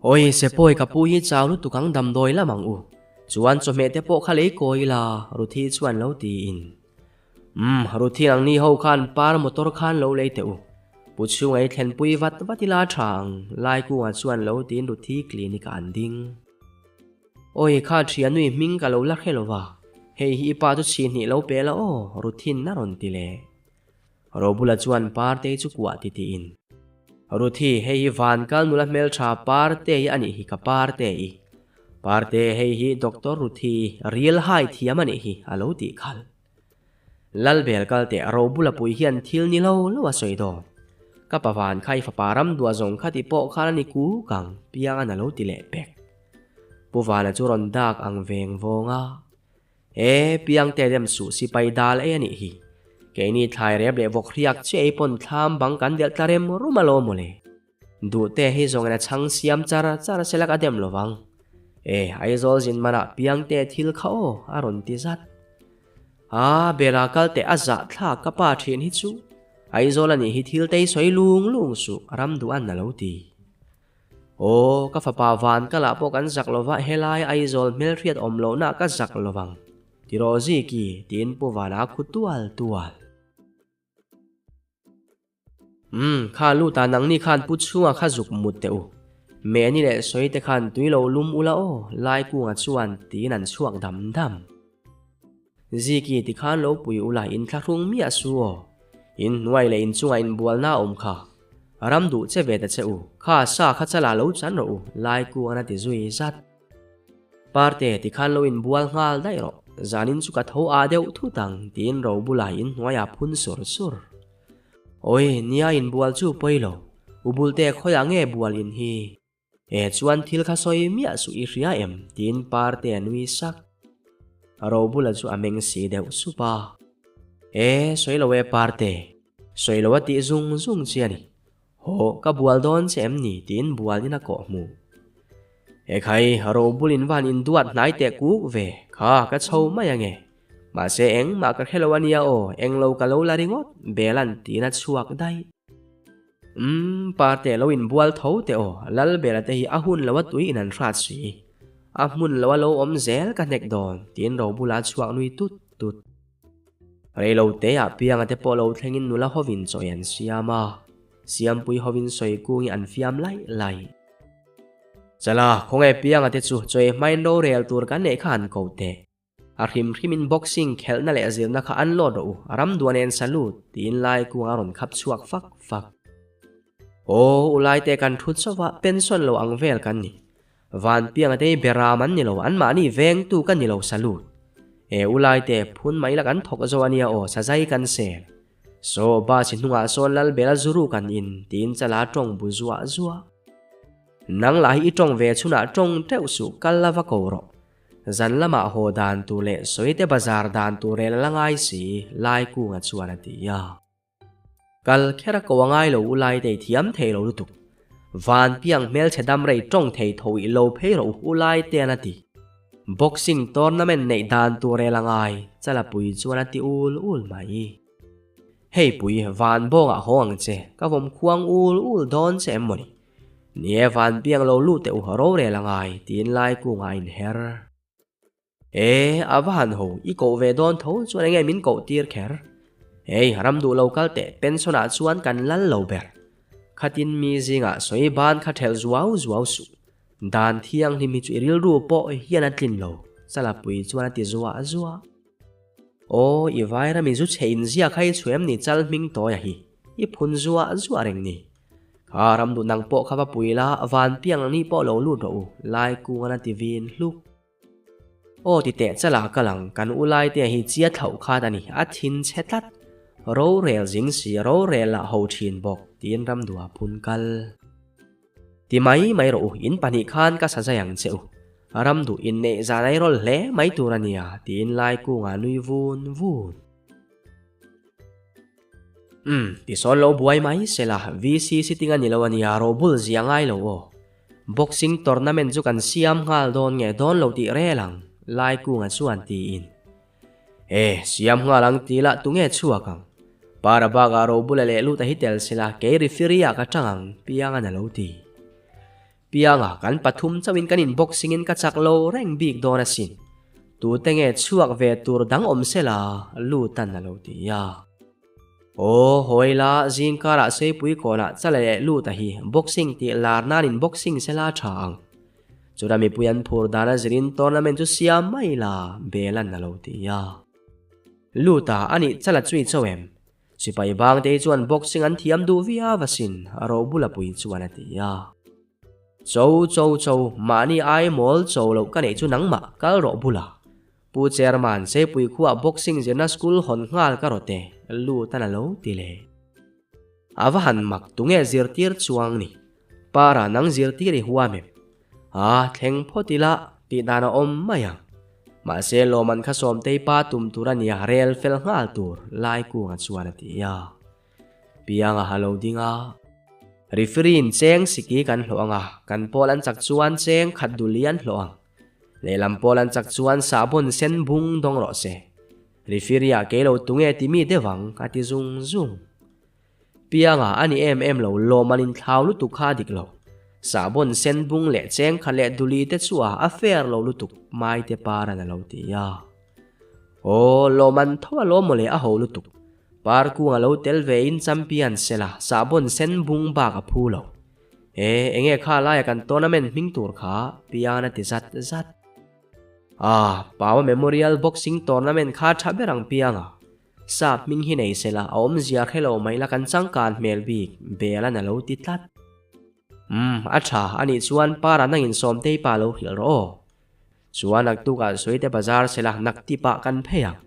Awi, Sepawi ka pu hi chau lutuk ang damdawi lam ang u. Chuan chawhmeh te pawh kha lei kawi ila, Ruthi chuan lo tiin. Umm, Ruthi ang ni ho khan par motor khan lo lei teh u. Pu chhunga i thlenpui vat vat ila tha ang, Laikunga chuan lo tiin Ruthi clinic ah an ding. Awi, kha thianui hming ka lo la hre lo va, hei hi i pa chu chhihnih lo pe la aw, Ruthin a rawn ti leh. Robula chuan Partei chu kuah ti tiin. Ruthi, hei hi Vankal nula hmeltha Partei a nih hi ka Partei. Parte, hei hi Doctor Ruthi, ril hai thiam a nih hi, a lo tih khalh. Lalbel kal teh Robula pui hian thil ni lo lo a sawi dawn. Ka pa van kha i fapa ram dua zawng kha ti pawh khan a ni kuk ang, piangan a lo ti leh pek. Pu Vana chu rawn dak ang veng vawng a. E, Piangte dem suh sipai dal ei a nih hi. Keini thlai rep leh vawk hriak chiah ei pawn thlam bang kan delh tla rem rum alawm mawle. Duhte hi zawngin a chhang siam char char selak a dem lovang. E, Aizawl zin manah Piangte thil kha aw a rawn ti zat. A, Bela kal teh a zah thlak ka pa thin hi chu. Aizawl a nih hi thil tei sawi lung lung suh ram duh an a lo ti. Aw, ka fapa van ka lah pawh kan zak lova helai Aizawl hmelhriat awm lohna ka zak lovang. Tiraw Ziki, tiin Pu Vana a khu tual tual. Umm, kha lut a nangni khan Pu Chhunga kha zuk mut teh u. Meni leh Sawi te khan tui lo lum ula aw, Laikunga chuan tiin an chhuak dam dam. Ziki ti khan lo pui ula in thlahrung miah su aw. In hnuai leh in chungah in bualna a awm kha. Ram duh che ve ta che u, kha sa kha chala lo chan rawh u, Laikungan a ti zui zat. Parte ti khan lo in bual nghal daih rawh, zanin chu ka tho ah deuh thut ang tiin ro bulah in hnuaiah phun sur sur. Awi, nia in bual chu pawi lo, u bulte khawiah nge bual in hi? E chuan thil kha sawi miah suh i hria em? tiin Parte a nui sak. Robula chu a meng si deuh sup a. E, sawi lo e Parte, sawi lo a tih zung zung chi a ni. Haw, ka bual dawn che em ni? tiin bual in a kawh hmuh. E khai, Robul in van induat hnai teh kuk ve, kha ka chho mai ange. Mahse engmah ka hre lo a nia aw, englo ka lo la ringawt, Bela'n tiin a chhuak daih. Umm, Parte lo inbual tho teh aw, Lalbela te hi a hun lo a tui in an hrat si. A hmun lo a lo awm zel ka hnek dawn, tiin ro bula chhuak nui tut tut. Reilo te ah Pianga te pawh lo thlengin nula hovin chawi an siam a, Siampui hovin sawi kungin an fiam laih laih. Chala, khawnge Pianga te chu chawi hmain rorel tur kan neih kha han ko teh. A hrim hrimin boxing khelhna leh zirna kha an lawt rawh u, a ram duah nen salute, tiin lai kung a rawn khap chhuak fak fak. Aw, u laite kan thu chauh a, pension lo ang vel kan ni. Vanpianga te hi beram an ni lo, anmahni vengtu ka ni lo salute. E, u laite, phun mai la kan thawk zo a nia aw, sazai kan sel. Saw, bus i hnungah sawn Lalbela zuru kan in, tiin chala tawng bu zuah zuah. Nang lah hi i tawng ve chhunah tawng teuh suh, kal la va ko rawh. Zan lamah haw dan tur leh Sawite bazar dan tur rel a la ngai si, Laikunga chuan a ti a. Kal kher a ko a ngai lo u Laitei thiam thei lo lutuk. Vanpiang hmelchhe damrei tawng thei tho i lo phei rawh u u Laitean a ti. Boxing tournament neih dan tur rel a ngai, Chalapui chuan a ti ul ul mai. Hei pui, Vanbawngah haw ang che, ka vawm khuang ul ul dawn che em mawni? Ni e, Vanpiang lo lut teh u, rorel a ngai, tiin Laikunga a inher. E, a va han ho, i koh ve dawn tho chuan enge min koh tir kher? Hei, ram duh lo kal teh, pension ah chuan kan lal lo ber. Khatin mi zingah sawi ban kha thelh zuau zuau suh. Dan thianghlim hi chu i rilru pawh hian a tlin lo, Chalapui chuan a ti zuah zuah. Aw, i vairami zu chhe inzia kha i chhuem ni chal hming tawia hi. i phun zuah zuah reng ni. Kha ram duh nang pawh kha va pui la, van piang ang ni pawh lo lut rawh u, lai kungan a ti vin hluk. Aw ti teh chala ka lang, kan u Laitea hi chia thlauh khat a ni, a thin chhe tlat. Rorel zing si, rorel lah ho thin bawk, tiin Ramdua phun kal. Ti mai mai rawh u, in pahnih khan ka sa zai ang che u. Ramduh inneih zan ai rawl hle mai tur a nia, tiin Laikunga nui vun vun. Umm, tisawn lo buai mai sela, VC sitting a ni lo a nia, robul zia ngai lo aw. Boxing tournament chu kan siam nghal dawn nge dawn lo tih rel ang, Laikunga chuan tiin. E, siam nghal ang ti lah tunge chhuak ang. Para bakah robula leh lut a hi tel sela, kei referee ah ka tang ang, Piangan a lo ti. Pianga, kan pathum chauhin kan in boxing in ka chak lo reng bik dawn asin. Tute nge chhuak ve tur dang awm sela, Lutan a lo ti a. Aw, hawi la, zing karah Seipui kawnah chala leh Luta hi boxing tih lar nan in boxing sela tha ang. Chutah mipui an phur dan a zirin tournament chu siam mai la, Belan a lo ti a. Luta, anih chala chui chauh em? Sipai bangte hi chuan boxing an thiam duh viau asin, a ro bula pui chuan a ti a. Cho cho cho, mahni ai mawl cho loh ka neih chu nangmah, kal rawh bula. Pu Chairman, Seipui khuah boxing zirna school hawn nghal ka rawt e, lut an a lo ti leh. A va han mak, tunge zirtir chuang ni? Para nang zirtir i huam em? A, thleng phawt ila, tih dan a awm mai ang. Mahse, lawman kha Sawmtei pa tum tur a nia, rel fel nghal tur, Laikunga chuan a ti a. Pianga a lo ding a. Referee-in cheng siki kan hlawh ang a, kan pawl an chak chuan cheng khat duli an hlawh ang. Lehlam pawl an chak chuan sahbawn sen bung dawng rawh se. Referee-ah kei lo tunge ti mi deuh ang, a ti zung zung. Pianga a ni em em lo, lawm an inthlau lutuk kha a dik lo. Sahbawn sen bung leh cheng kha leh duli te chu a a fair lo lutuk, Maite Paran a lo ti a. Aw, lawm an tho a lawm mawle a ho lutuk. Par kung a lo tel ve in champion sela, sahbawn sen bung bak a phu lo. E, enge kha laia kan tournament hming tur kha, Pian a ti zat zat. Ah, Paua Memorial Boxing Tournament kha tha ber ang Pianga. Sap hming hi nei sela a awmzia hre lo mai la kan changkan hmel bik bel a na lo ti tlat. Umm a tha a nih chuan para nangin Sawmtei pa lo hrilh rawh aw. Chuan naktukah Suite bazar sela naktip ah kan phei ang.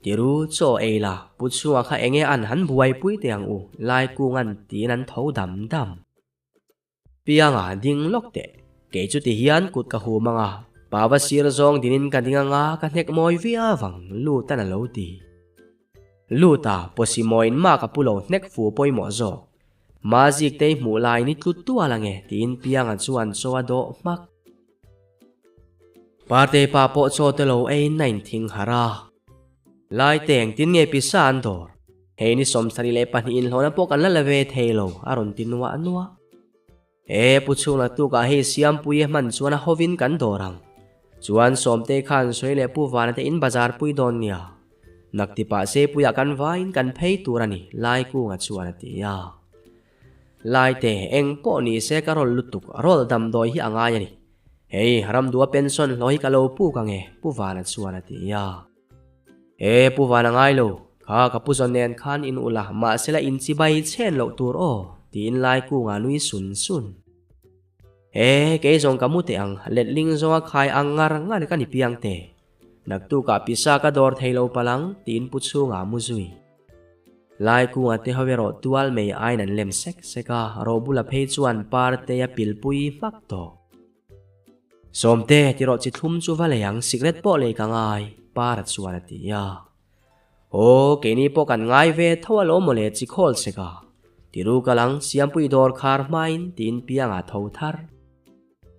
Tiru chaw ei la pu chhunga kha enge an han buaipui teh ang u Laikungan tiin an tho dam dam. Pianga ding lawk teh. Kei chu ti hian kut ka hum ang a, Pava sir zawng dinin ka ding ang a, ka hnek mawi viau ang, Lutan a lo ti. Luta, pawsi mawiin mah ka pu lo hnek fu pawimawh zawk. Mazik te i hmuh laiin i tlut tual ang e, tiin Pianga chuan chaw a dawh hmak. Partei pa pawh chaw te lo eiin a inthing harh a. Laite engtin nge pisa an dawr? Hei ni 72 inhlawhna pawh kan la la ve thei lo, a rawn ti nuah nuah. E, Pu Chhungla tukah hei Siampuia hman chuan a hovin kan dawr ang. Chuan Sawmtei khan sawi leh Pu Vana te in bazar pui dawn nia. Naktipah Seipuiah kan vaiin kan phei tur a ni, Laikunga chuan a ti a. Laite, eng pawh ni se ka rawl lutuk, rawl damdawi hi a ngai a ni. Hei, Ramdua pension hlawh hi ka lo puk ang e, Pu Vana chuan a ti a. E, Pu Vana ngai lo, kha ka pu zawn nen khan in ulh a, mahsela in chibai chhen loh tur aw, tiin Laikunga nui sun sun. E, kei zawng ka mu teh ang, letling zawnga khai ang ngar ngar ka ni piang te. Naktukah pisa ka dawr thei lo palh ang, tiin Pu Chhunga mu zui. Laikunga te ho erawh tual mei aiin an lem sek sek a, Robula phei chuan Partei a pilpui hmak tawh. Sawmte, tirawh chi thlum chu va lei ang, sikret pawh lei ka ngai, Para chuan a ti a. Aw, keini pawh kan ngai ve tho alawm mawle chi khawl sek a. Tiru kal ang, Siampui dawr khar hmain, tiin Pianga tho thar.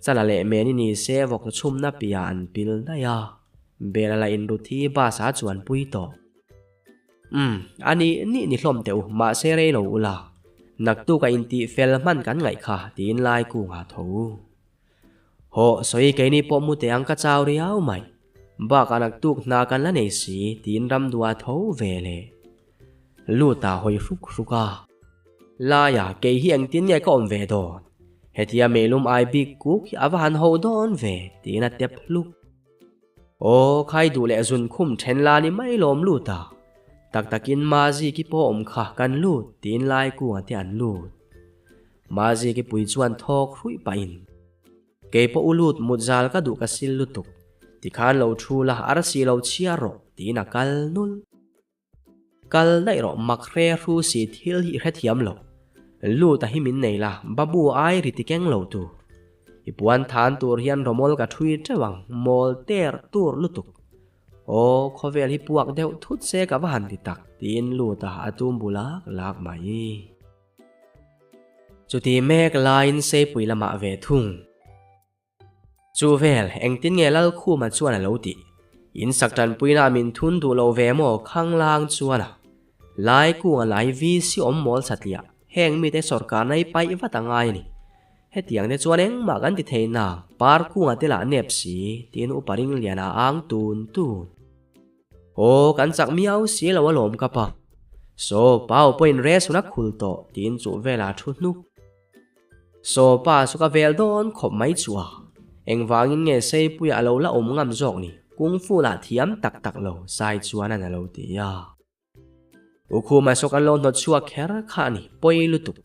Chala leh Meni ni se vawk chhumna piah an pil daih a, Bela la inrut hi bus a chuanpui tawh. Umm, a nih nih ni hlawm teh u, mahse rei lo ula. Naktuk a intih fel hman kan ngaih kha, tiin Laikunga tho. Hawh, sawi keini pawh mu teh ang ka chau riau mai. Bakah naktuk hna kan la nei si, tiin Ramdua tho ve leh. Lut a hawi hruk hruk a. Laia, kei hi engtin nge ka awm ve dawn? Hetia meilum ai bik kuk hi a va han ho dawn ve, tiin a tep hluk. Aw, khai duh leh zun khum then la ni mai lawm lut a. Tak takin Maziki pawh awm kha kan lut tiin Laikunga te an lut. Maziki pui chuan thawk hruih pahin, Kei pawh u lut mut zal ka duh ka sil lutuk. Tikhan lo thu la arsi lo chhiar rawh tiin a kal nul. Kal daih rawh mak hre hru si thil hi i hrethiam lo. Lut a hi min nei la babu ai ri ti keng lo tur. I puan than tur hian rawmawl ka thui teuh ang mawl ter tur lutuk. Aw, khawvel hi puak deuh thut se ka va han ti tak, tiin lut a a tum bu lak lak mai. Chuti mek laiin Seipui lamah ve thung. Chu vel, engtin nge Lalkhuma chuan a lo tih? In sak tanpuina min thun duh lo ve maw Khanglang chuan a Lai kunga lai VC awm mawl satliah heng mite sawrkarna hi paih vat a ngai a ni. Hetiang te chuan engmah kan ti thei nang, par kunga te lah nep si, tiin Upa Ringliana a ang tun tun. Aw, kan chak miau si lo alawm ka pa. Saw, pau pawhin res hun a khul tawh, tiin chuh velah a thu hnuk. Saw pa chu ka vel dawn khawp mai chu a. Engvangin nge Seipuia a lo la awm ngam zawk ni, Kung Fu lah thiam tak tak lo, Sai chuan a lo ti a. U Khuma saw kan lo hnawt chhuak kher kha a ni, pawi lutuk.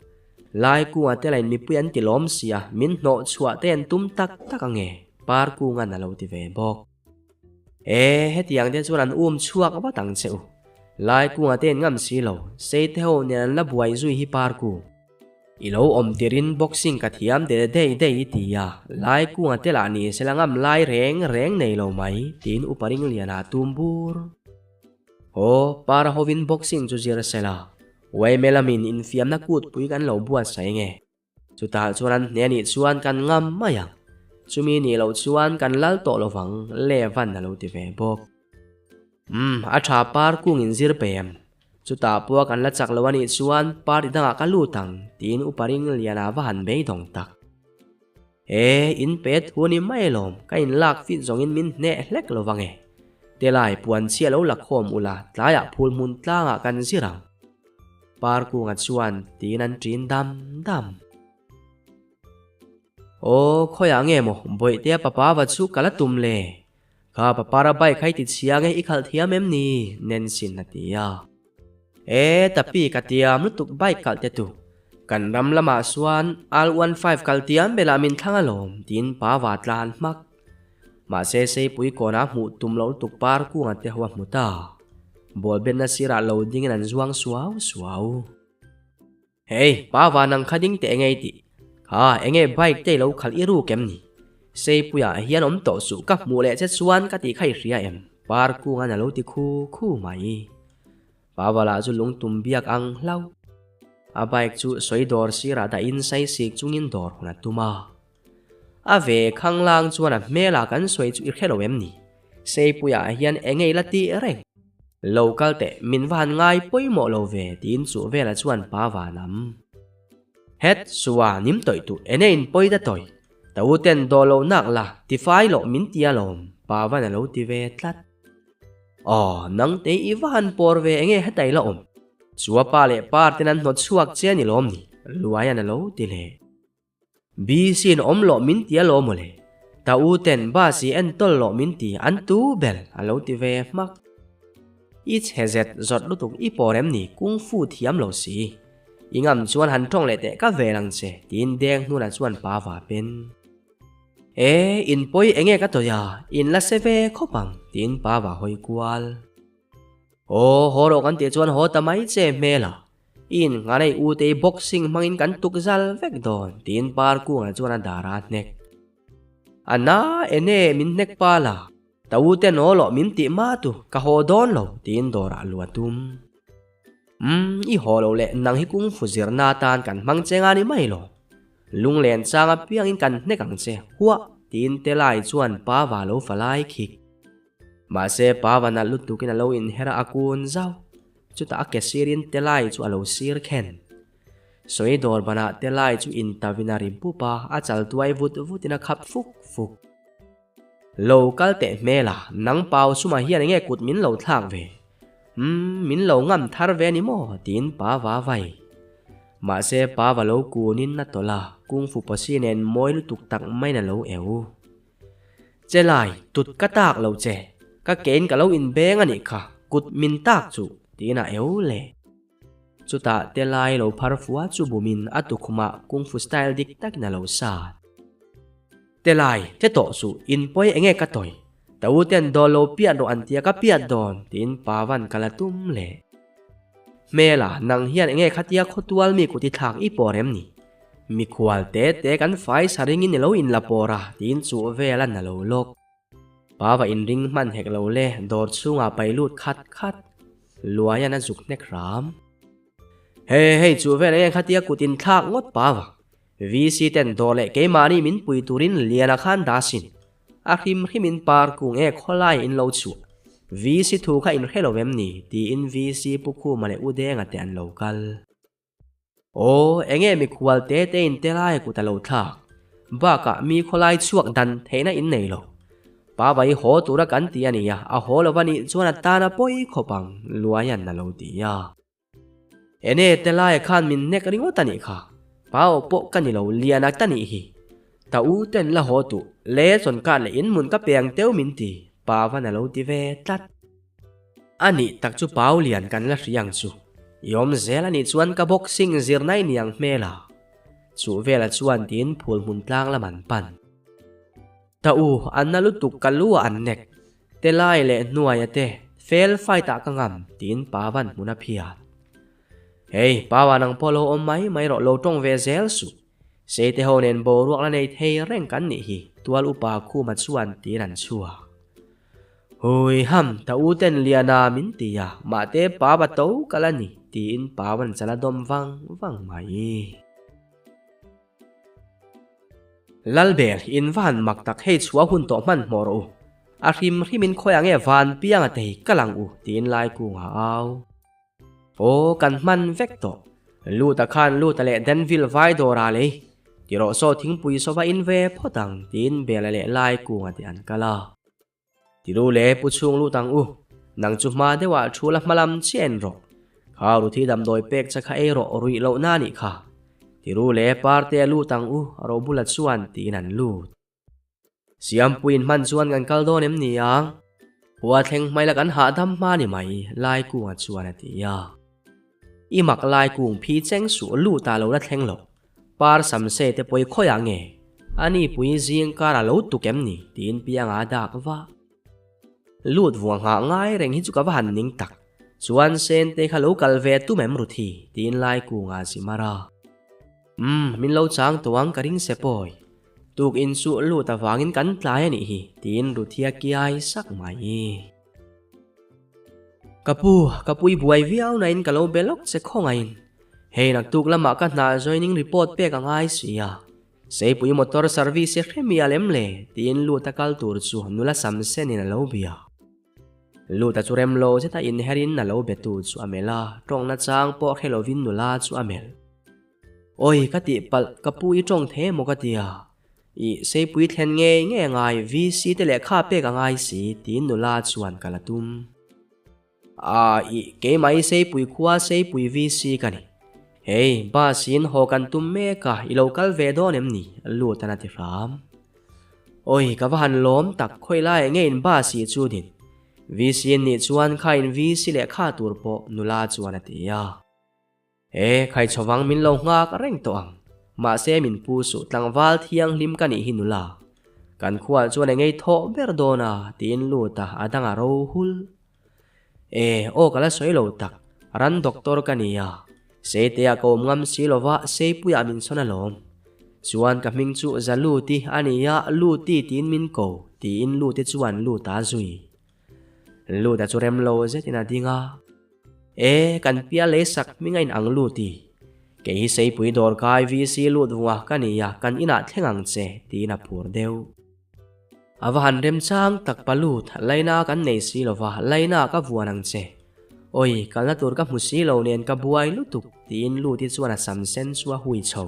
Lai kunga te lain mipui an ti lawm sia, min hnawh chhuah te an tum tak tak ange, Par kunga'n a lo ti ve bawk. E, hetiang te chuan an um chhuak vat ang che u. Lai kunga te in ngam si lo, sei te ho nen an la buai zui hi Par kung. I lo awm tirin boxing ka thiam de dei dei i ti a, lai kunga te lah ni sela ngam lai reng reng nei lo mai, tiin Upa Ringliana a tum bur. Aw, para hovin boxing chu zir sela, Uaime lamin infiamna kutpui kan lo buatsaih nge? Chutah chuan an hne anih chuan kan ngam mai ang. Chumi nih loh chuan kan lal tawh lovang, Levan a lo ti ve bawk. Umm, a tha par kung in zir pe em? Chutah pawh kan la chak lo anih chuan party dangah ka lut ang, tiin Upa Ringliana va han beidawng tak. E, in pe thu ni mai lawm, ka in lak fit zawngin min hneh hlek lo vang e. Telai puan chhia lo la khawm ula, tlaiah phul hmun tlangah kan zir ang. Parkunga chuan tiin an ṭin dam dam. Aw, khawiah nge maw, Bawihtea papa va chu ka la tum le. Kha papara bike hi ti chhia nge i khalh thiam em ni? Nancy'n a ti a. E, tapi ka tiam lutuk bike kalh te tu. Kan ram lamah chuan al one five kal tiam belah min thlang alawm tiin pa va tlan hmak. Mahse Seipui kawnah hmuh tum loh lutuk par kunga te ho a hmu ta. Ball benna sirah lo dingin an zuang suau suau. Hey, pa van ang kha ding teh enge i tih? Kha, enge bike te i lo khalh i ruk em ni? Seipuiah hian awm tawh suh ka hmuh leh che chuan ka tih kha i hria em? Par kunga'n a lo ti khu khu mai. Pa vala chu lungtum biak ang hlau. A bike chu sawi dawr sirah dahin saisik chungin dawr hun a tum a. A ve khanglang chuan a hmelah kan sawi chu i hre lo em ni? Seipuiah hian enge i la tih reng? Lo kal teh, min va han ngai pawimawh lo ve, tiin chu vela chuan pa van am. Het, Sua, nim tawih tuh, ene in pawi ta tawih. Ta u ten daw lo nak la, ti fai loh min ti alawm, pa van a lo ti ve tlat. Aw, nang te i va han pawr ve enge hetai la awm. Chua pa leh par ten an hnawt chhuak che a ni lawm ni, Luaian a lo ti leh. BC in awm loh min ti alawm mawle. Ta u ten bus i en tawl loh min ti an tu bel a lo ti ve hmak. I chhe zet zawt lutuk i pawr em ni kung fu thiam lo si. I ngam chuan han tawng leh teh ka vel ang che tiin deng hnunah chuan pa va pen. E in pawi enge ka tawih a in la se ve khawp ang tiin pa va hawi kual. Aw haw rawh kan tih chuan haw ta mai che hmel a. I innghah nei u te i boxing hmangin kan tuk zal vek dawn, tiin Parkunga chuan a dar a hnek. A na ene min hnek pal a, ta u ten aw loh min tih ma tu, ka haw dawn lo, tiin dawrah lu a tum. Umm, i haw lo leh nang hi kung fu zirna atan kan hmang che nga ni mai lo. Lunglen chang apiangin kan hnek ang che, huah, tiin Telai chuan pa va lo fa lai khik. Mahse pa va nalh lutukin a lo inher a, a kun zauh. Chutah a ke sirin Telai chu a lo sir khen. Sawi dawr banah Telai chu intavin a ri bup a, a chal tuai vut vutin a khap fuk fuk. Lo kal teh hmel a, nang pau sumah hian enge kut min lo thlak ve? Umm, min lo ngam thar ve ni maw? tiin pa va vai. Mahse pa va lo kunin a tawlh a, kungfu pawsi nen mawi lutuk tak maiin a lo eu. Che lai, tut ka tak lo che. Ka kein ka lo inbeng a nih kha, kut min tak chu, Tiin a eu leh. Chutah Telai lo phar fua chu bumin a tukhumah kungfu style dik takin a lo sat. Telai, che tawh suh, in pawi enge ka tawi? Ta u ten dawl lo piat rawh an tia ka piat dawn, tiin Pavan ka la tum leh. Hmela, nang hian enge khatia khawtual mi kut i thlak i pawr em ni? Mikhual te te kan fai sa ringin i lo inla pawr a, tiin chuh vel a na lo lawk. Pava inring hman hek lo le, dawr chhungah pai lut khat khat. Luaian a zuk hnek hram. He hei chu vel enge khatia kut inthlak ngawt Pava. VC ten dawr leh keimahni min pui turin Liana khan dah sin. A hrim hrimin par kung e khawlai in lo chhuah. VC thu kha inhre lo em ni? tiin VC Pu Khuma leh U Denga te an lo kal. Aw, enge mikhual te te in te lai kut a lo thlak. Bakah mi khawlai chhuak dan theihna in nei lo. Pa vai haw tura kan ti a nia, a haw lo va nih chuan a tan a pawi khawp ang, Luaian a lo ti a. Ene te laia khan min nek ringawt a nih kha. Pa aw pawh ka ni lo, Liana ta nih hi. Ta u ten la haw tuh, le chawn kar leh in hmun ka peng teu min ti, Pa van a lo ti ve tlat. A nih tak chu Pau Lian kan la hria ang chu. I awm zel a nih chuan ka boxing zirna i ni ang hmel a. Chuh vela chuan tiin phul hmun tlang lam an pan. Ta u, an na lutuk ka lu ah an nek. Te lai leh hnuaia te, fel fight ah ka ngam, tiin Pa van hmun a phiat. Hei, Pau ah nang pawh lo awm mai mai rawh lo tawng ve zel suh. Seite ho nen boruak la nei thei reng kan nih hi, tual upa Khuma chuan tiin an chhuak. Hui ham, ta u ten Liana min ti a, mahte pa va to ka la ni, tiin pa van chala dawm vang vang mai. Lalbel, in va han mak tak hei chhuah hun tawh hmanhmawh rawh u. A hrim hrimin khawiah nge van pianga te hi ka lang u, tiin Laikunga a au. Aw, kan hman vek tawh. Luta khan Luta leh Danville vai dawrah lei. Ti rawh saw thingpui sawva in ve phawt ang, tiin Bela leh Lai kunga te an kal a. Ti ru le, pu chhung lut ang u. Nang chu hma deuhah thu la hma lam chiah en rawh. Kha Ruthi damdawi pek che kha ei rawh ruih loh na nih kha. Ti ru le, Parte a lut ang u, Robula chuan tiin an lut. Siampuiin hman chuan kan kal dawn em ni ang? Khua thleng hmaila kan hahdam hma ni mai, Laikunga chuan a ti a. I mak Laikung phi cheng suh lut ah lo la thleng lo. Par Samse te pawi khawiah nge? Ani pui zing kar a lo tuk em ni? tiin Pianga a dak vah. Lut vua nghah ngai reng hi chu ka va han ning tak. Chuan Sente kha lo kal ve tum em Ruthi? tiin Laikunga a zi mar a. Umm, min lo chang tawh ang ka ring se pawi. Tuk in chu lut avangin kan tlai a nih hi, tiin Ruthia kiai sak mai. Ka pu, ka pui buai viau nain ka lo be lawk che khawngaiin. Hei naktuk lamah ka hna joining report pek a ngai si a. Seipui motor service hi hre mial em le? tiin lut a kal tur chu nula sam senin a lo bia. Luta chu rem lo zeta inherin a lo betu chu a melh a, tawngna chang pawh hre lovin nula chu a melh. Awi ka tih palh ka pu i tawng the maw ka ti a, ih seipui thlen ngei ngei a ngai VC te lehkha pek a ngai si tiin nula chuan ka la tum. A ih keimah i seipui khua seipui VC ka ni. Hei bus in haw kan tum mek a i lo kal ve dawn em ni lut an a ti hram. Awi ka va han lawm tak khawi lai nge in bus i chu din. VC in nih chuan kha in VC lehkha tur pawh nula chuan a ti a. E, Khaichhawvang min lo nghak reng tawh ang. Mahse min pu suh tlangval thianghlim ka nih hi nula. Kan khual chuan engei thawh ber dawn a, tiin lut a, a dang a ro hul. E, aw ka la sawi lo tak, ran doctor ka ni a. Seitea ka awm ngam si lova Seipuiah min sawn alawm. Chuan ka hming chu Zaluti a ni a, Luti tiin min ko, tiin Luti chuan Luta a zui. Luta chu rem lo zetin a ding a. E, kan pia lei sak hming a in ang lut i. Kei hi Seipui dawr kai VC lut vunga ka ni a, kan inah thleng ang che, tiin a phur deuh. A va han remchang tak pa lut, laina kan nei si lova, laina ka vuan ang che. Awi, kalna tur ka hmu si lo nen ka buai lutuk, tiin Luti chuan a sam sen chu a hui chho.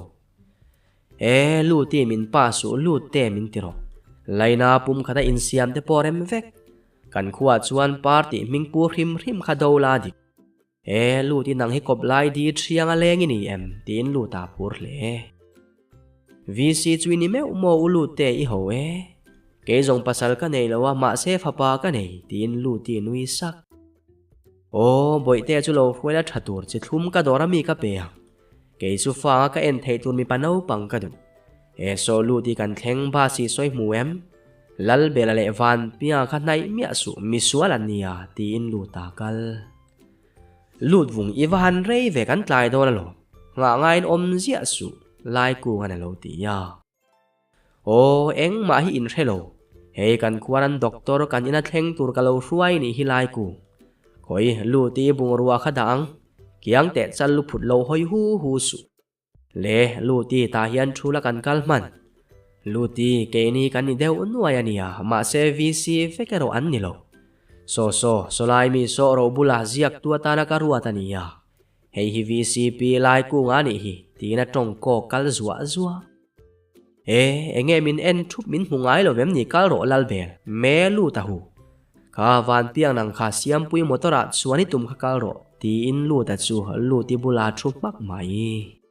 E, Luti min pa suh lut te min ti rawh. Laina pum khata insiam te pawh rem vek. Kan khuaah chuan party hming pu hrim hrim kha do la dik. E, lut i nang hi kawp lai di thiang a leng i ni em? tiin lut a phur hle. VC chu i ni meuh maw u lut te i ho e. Kei zawng pasal ka nei lo a mahse fapa ka nei, tiin lut i nui sak. Aw, Bawihtea chu lo hruai la tha tur chi thlum ka dawr a mi ka pe ang. Kei chu fanga ka en theih tur mipa naupang ka duh. He saw lut hi kan thleng bus hi sawi hmu em? Lalbela leh Vanpianga kha hnaih miah suh, misual an nia, tiin lut a kal. Lut vung i va han rei ve kan tlai dawn alawm, nghah ngaiin awm ziah suh, Laikungan a lo ti a. Aw, engmah hi in hre lo. Hei kan khuaran doctor kan ina thleng tur ka lo hruai nih hi lai ku. Khawi, lut i bungrua kha dah ang. Kiang teh chal lu phut lo hawi hu hu suh. Le, lut i tah hian thu la kan kal hman. Lut i, keini kan ni deuh nuai a nia, mahse VC vek erawh an ni lo. Saw saw, sawlai mi saw ro bula ziaktu atana ka ruat a nia. Hei hi VCP lai kung a nih hi, tiin a tawng kawk kal zuah zuah. E, enge min en thup min hmu ngai lo vem ni kal rawh Lalbel, me lut a hu. Kha Vanpiang nang kha Siampui motor ah chuan i tum kha kal rawh, tiin lut a chu lut i bula thu hmak mai.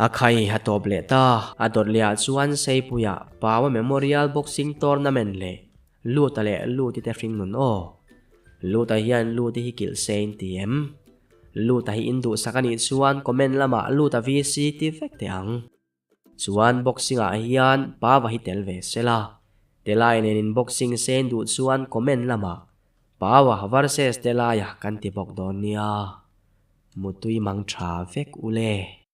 A khai a tawp leh ta, a dawt leh ah chuan Seipuia Paua Memorial Boxing Tournament leh Luta leh Luti te hring nun aw. Luta hian Luti hi kilh se in ti em? Luta hi in duhsak a nih chuan comment lamah Luta VC ti vek teh ang. Chuan boxing ah hian Pava hi tel ve se la. Telai nen in boxing se in duh chuan comment lamah Pava versus Telaia kan ti bawk dawn nia. Mutui mang tha vek ule.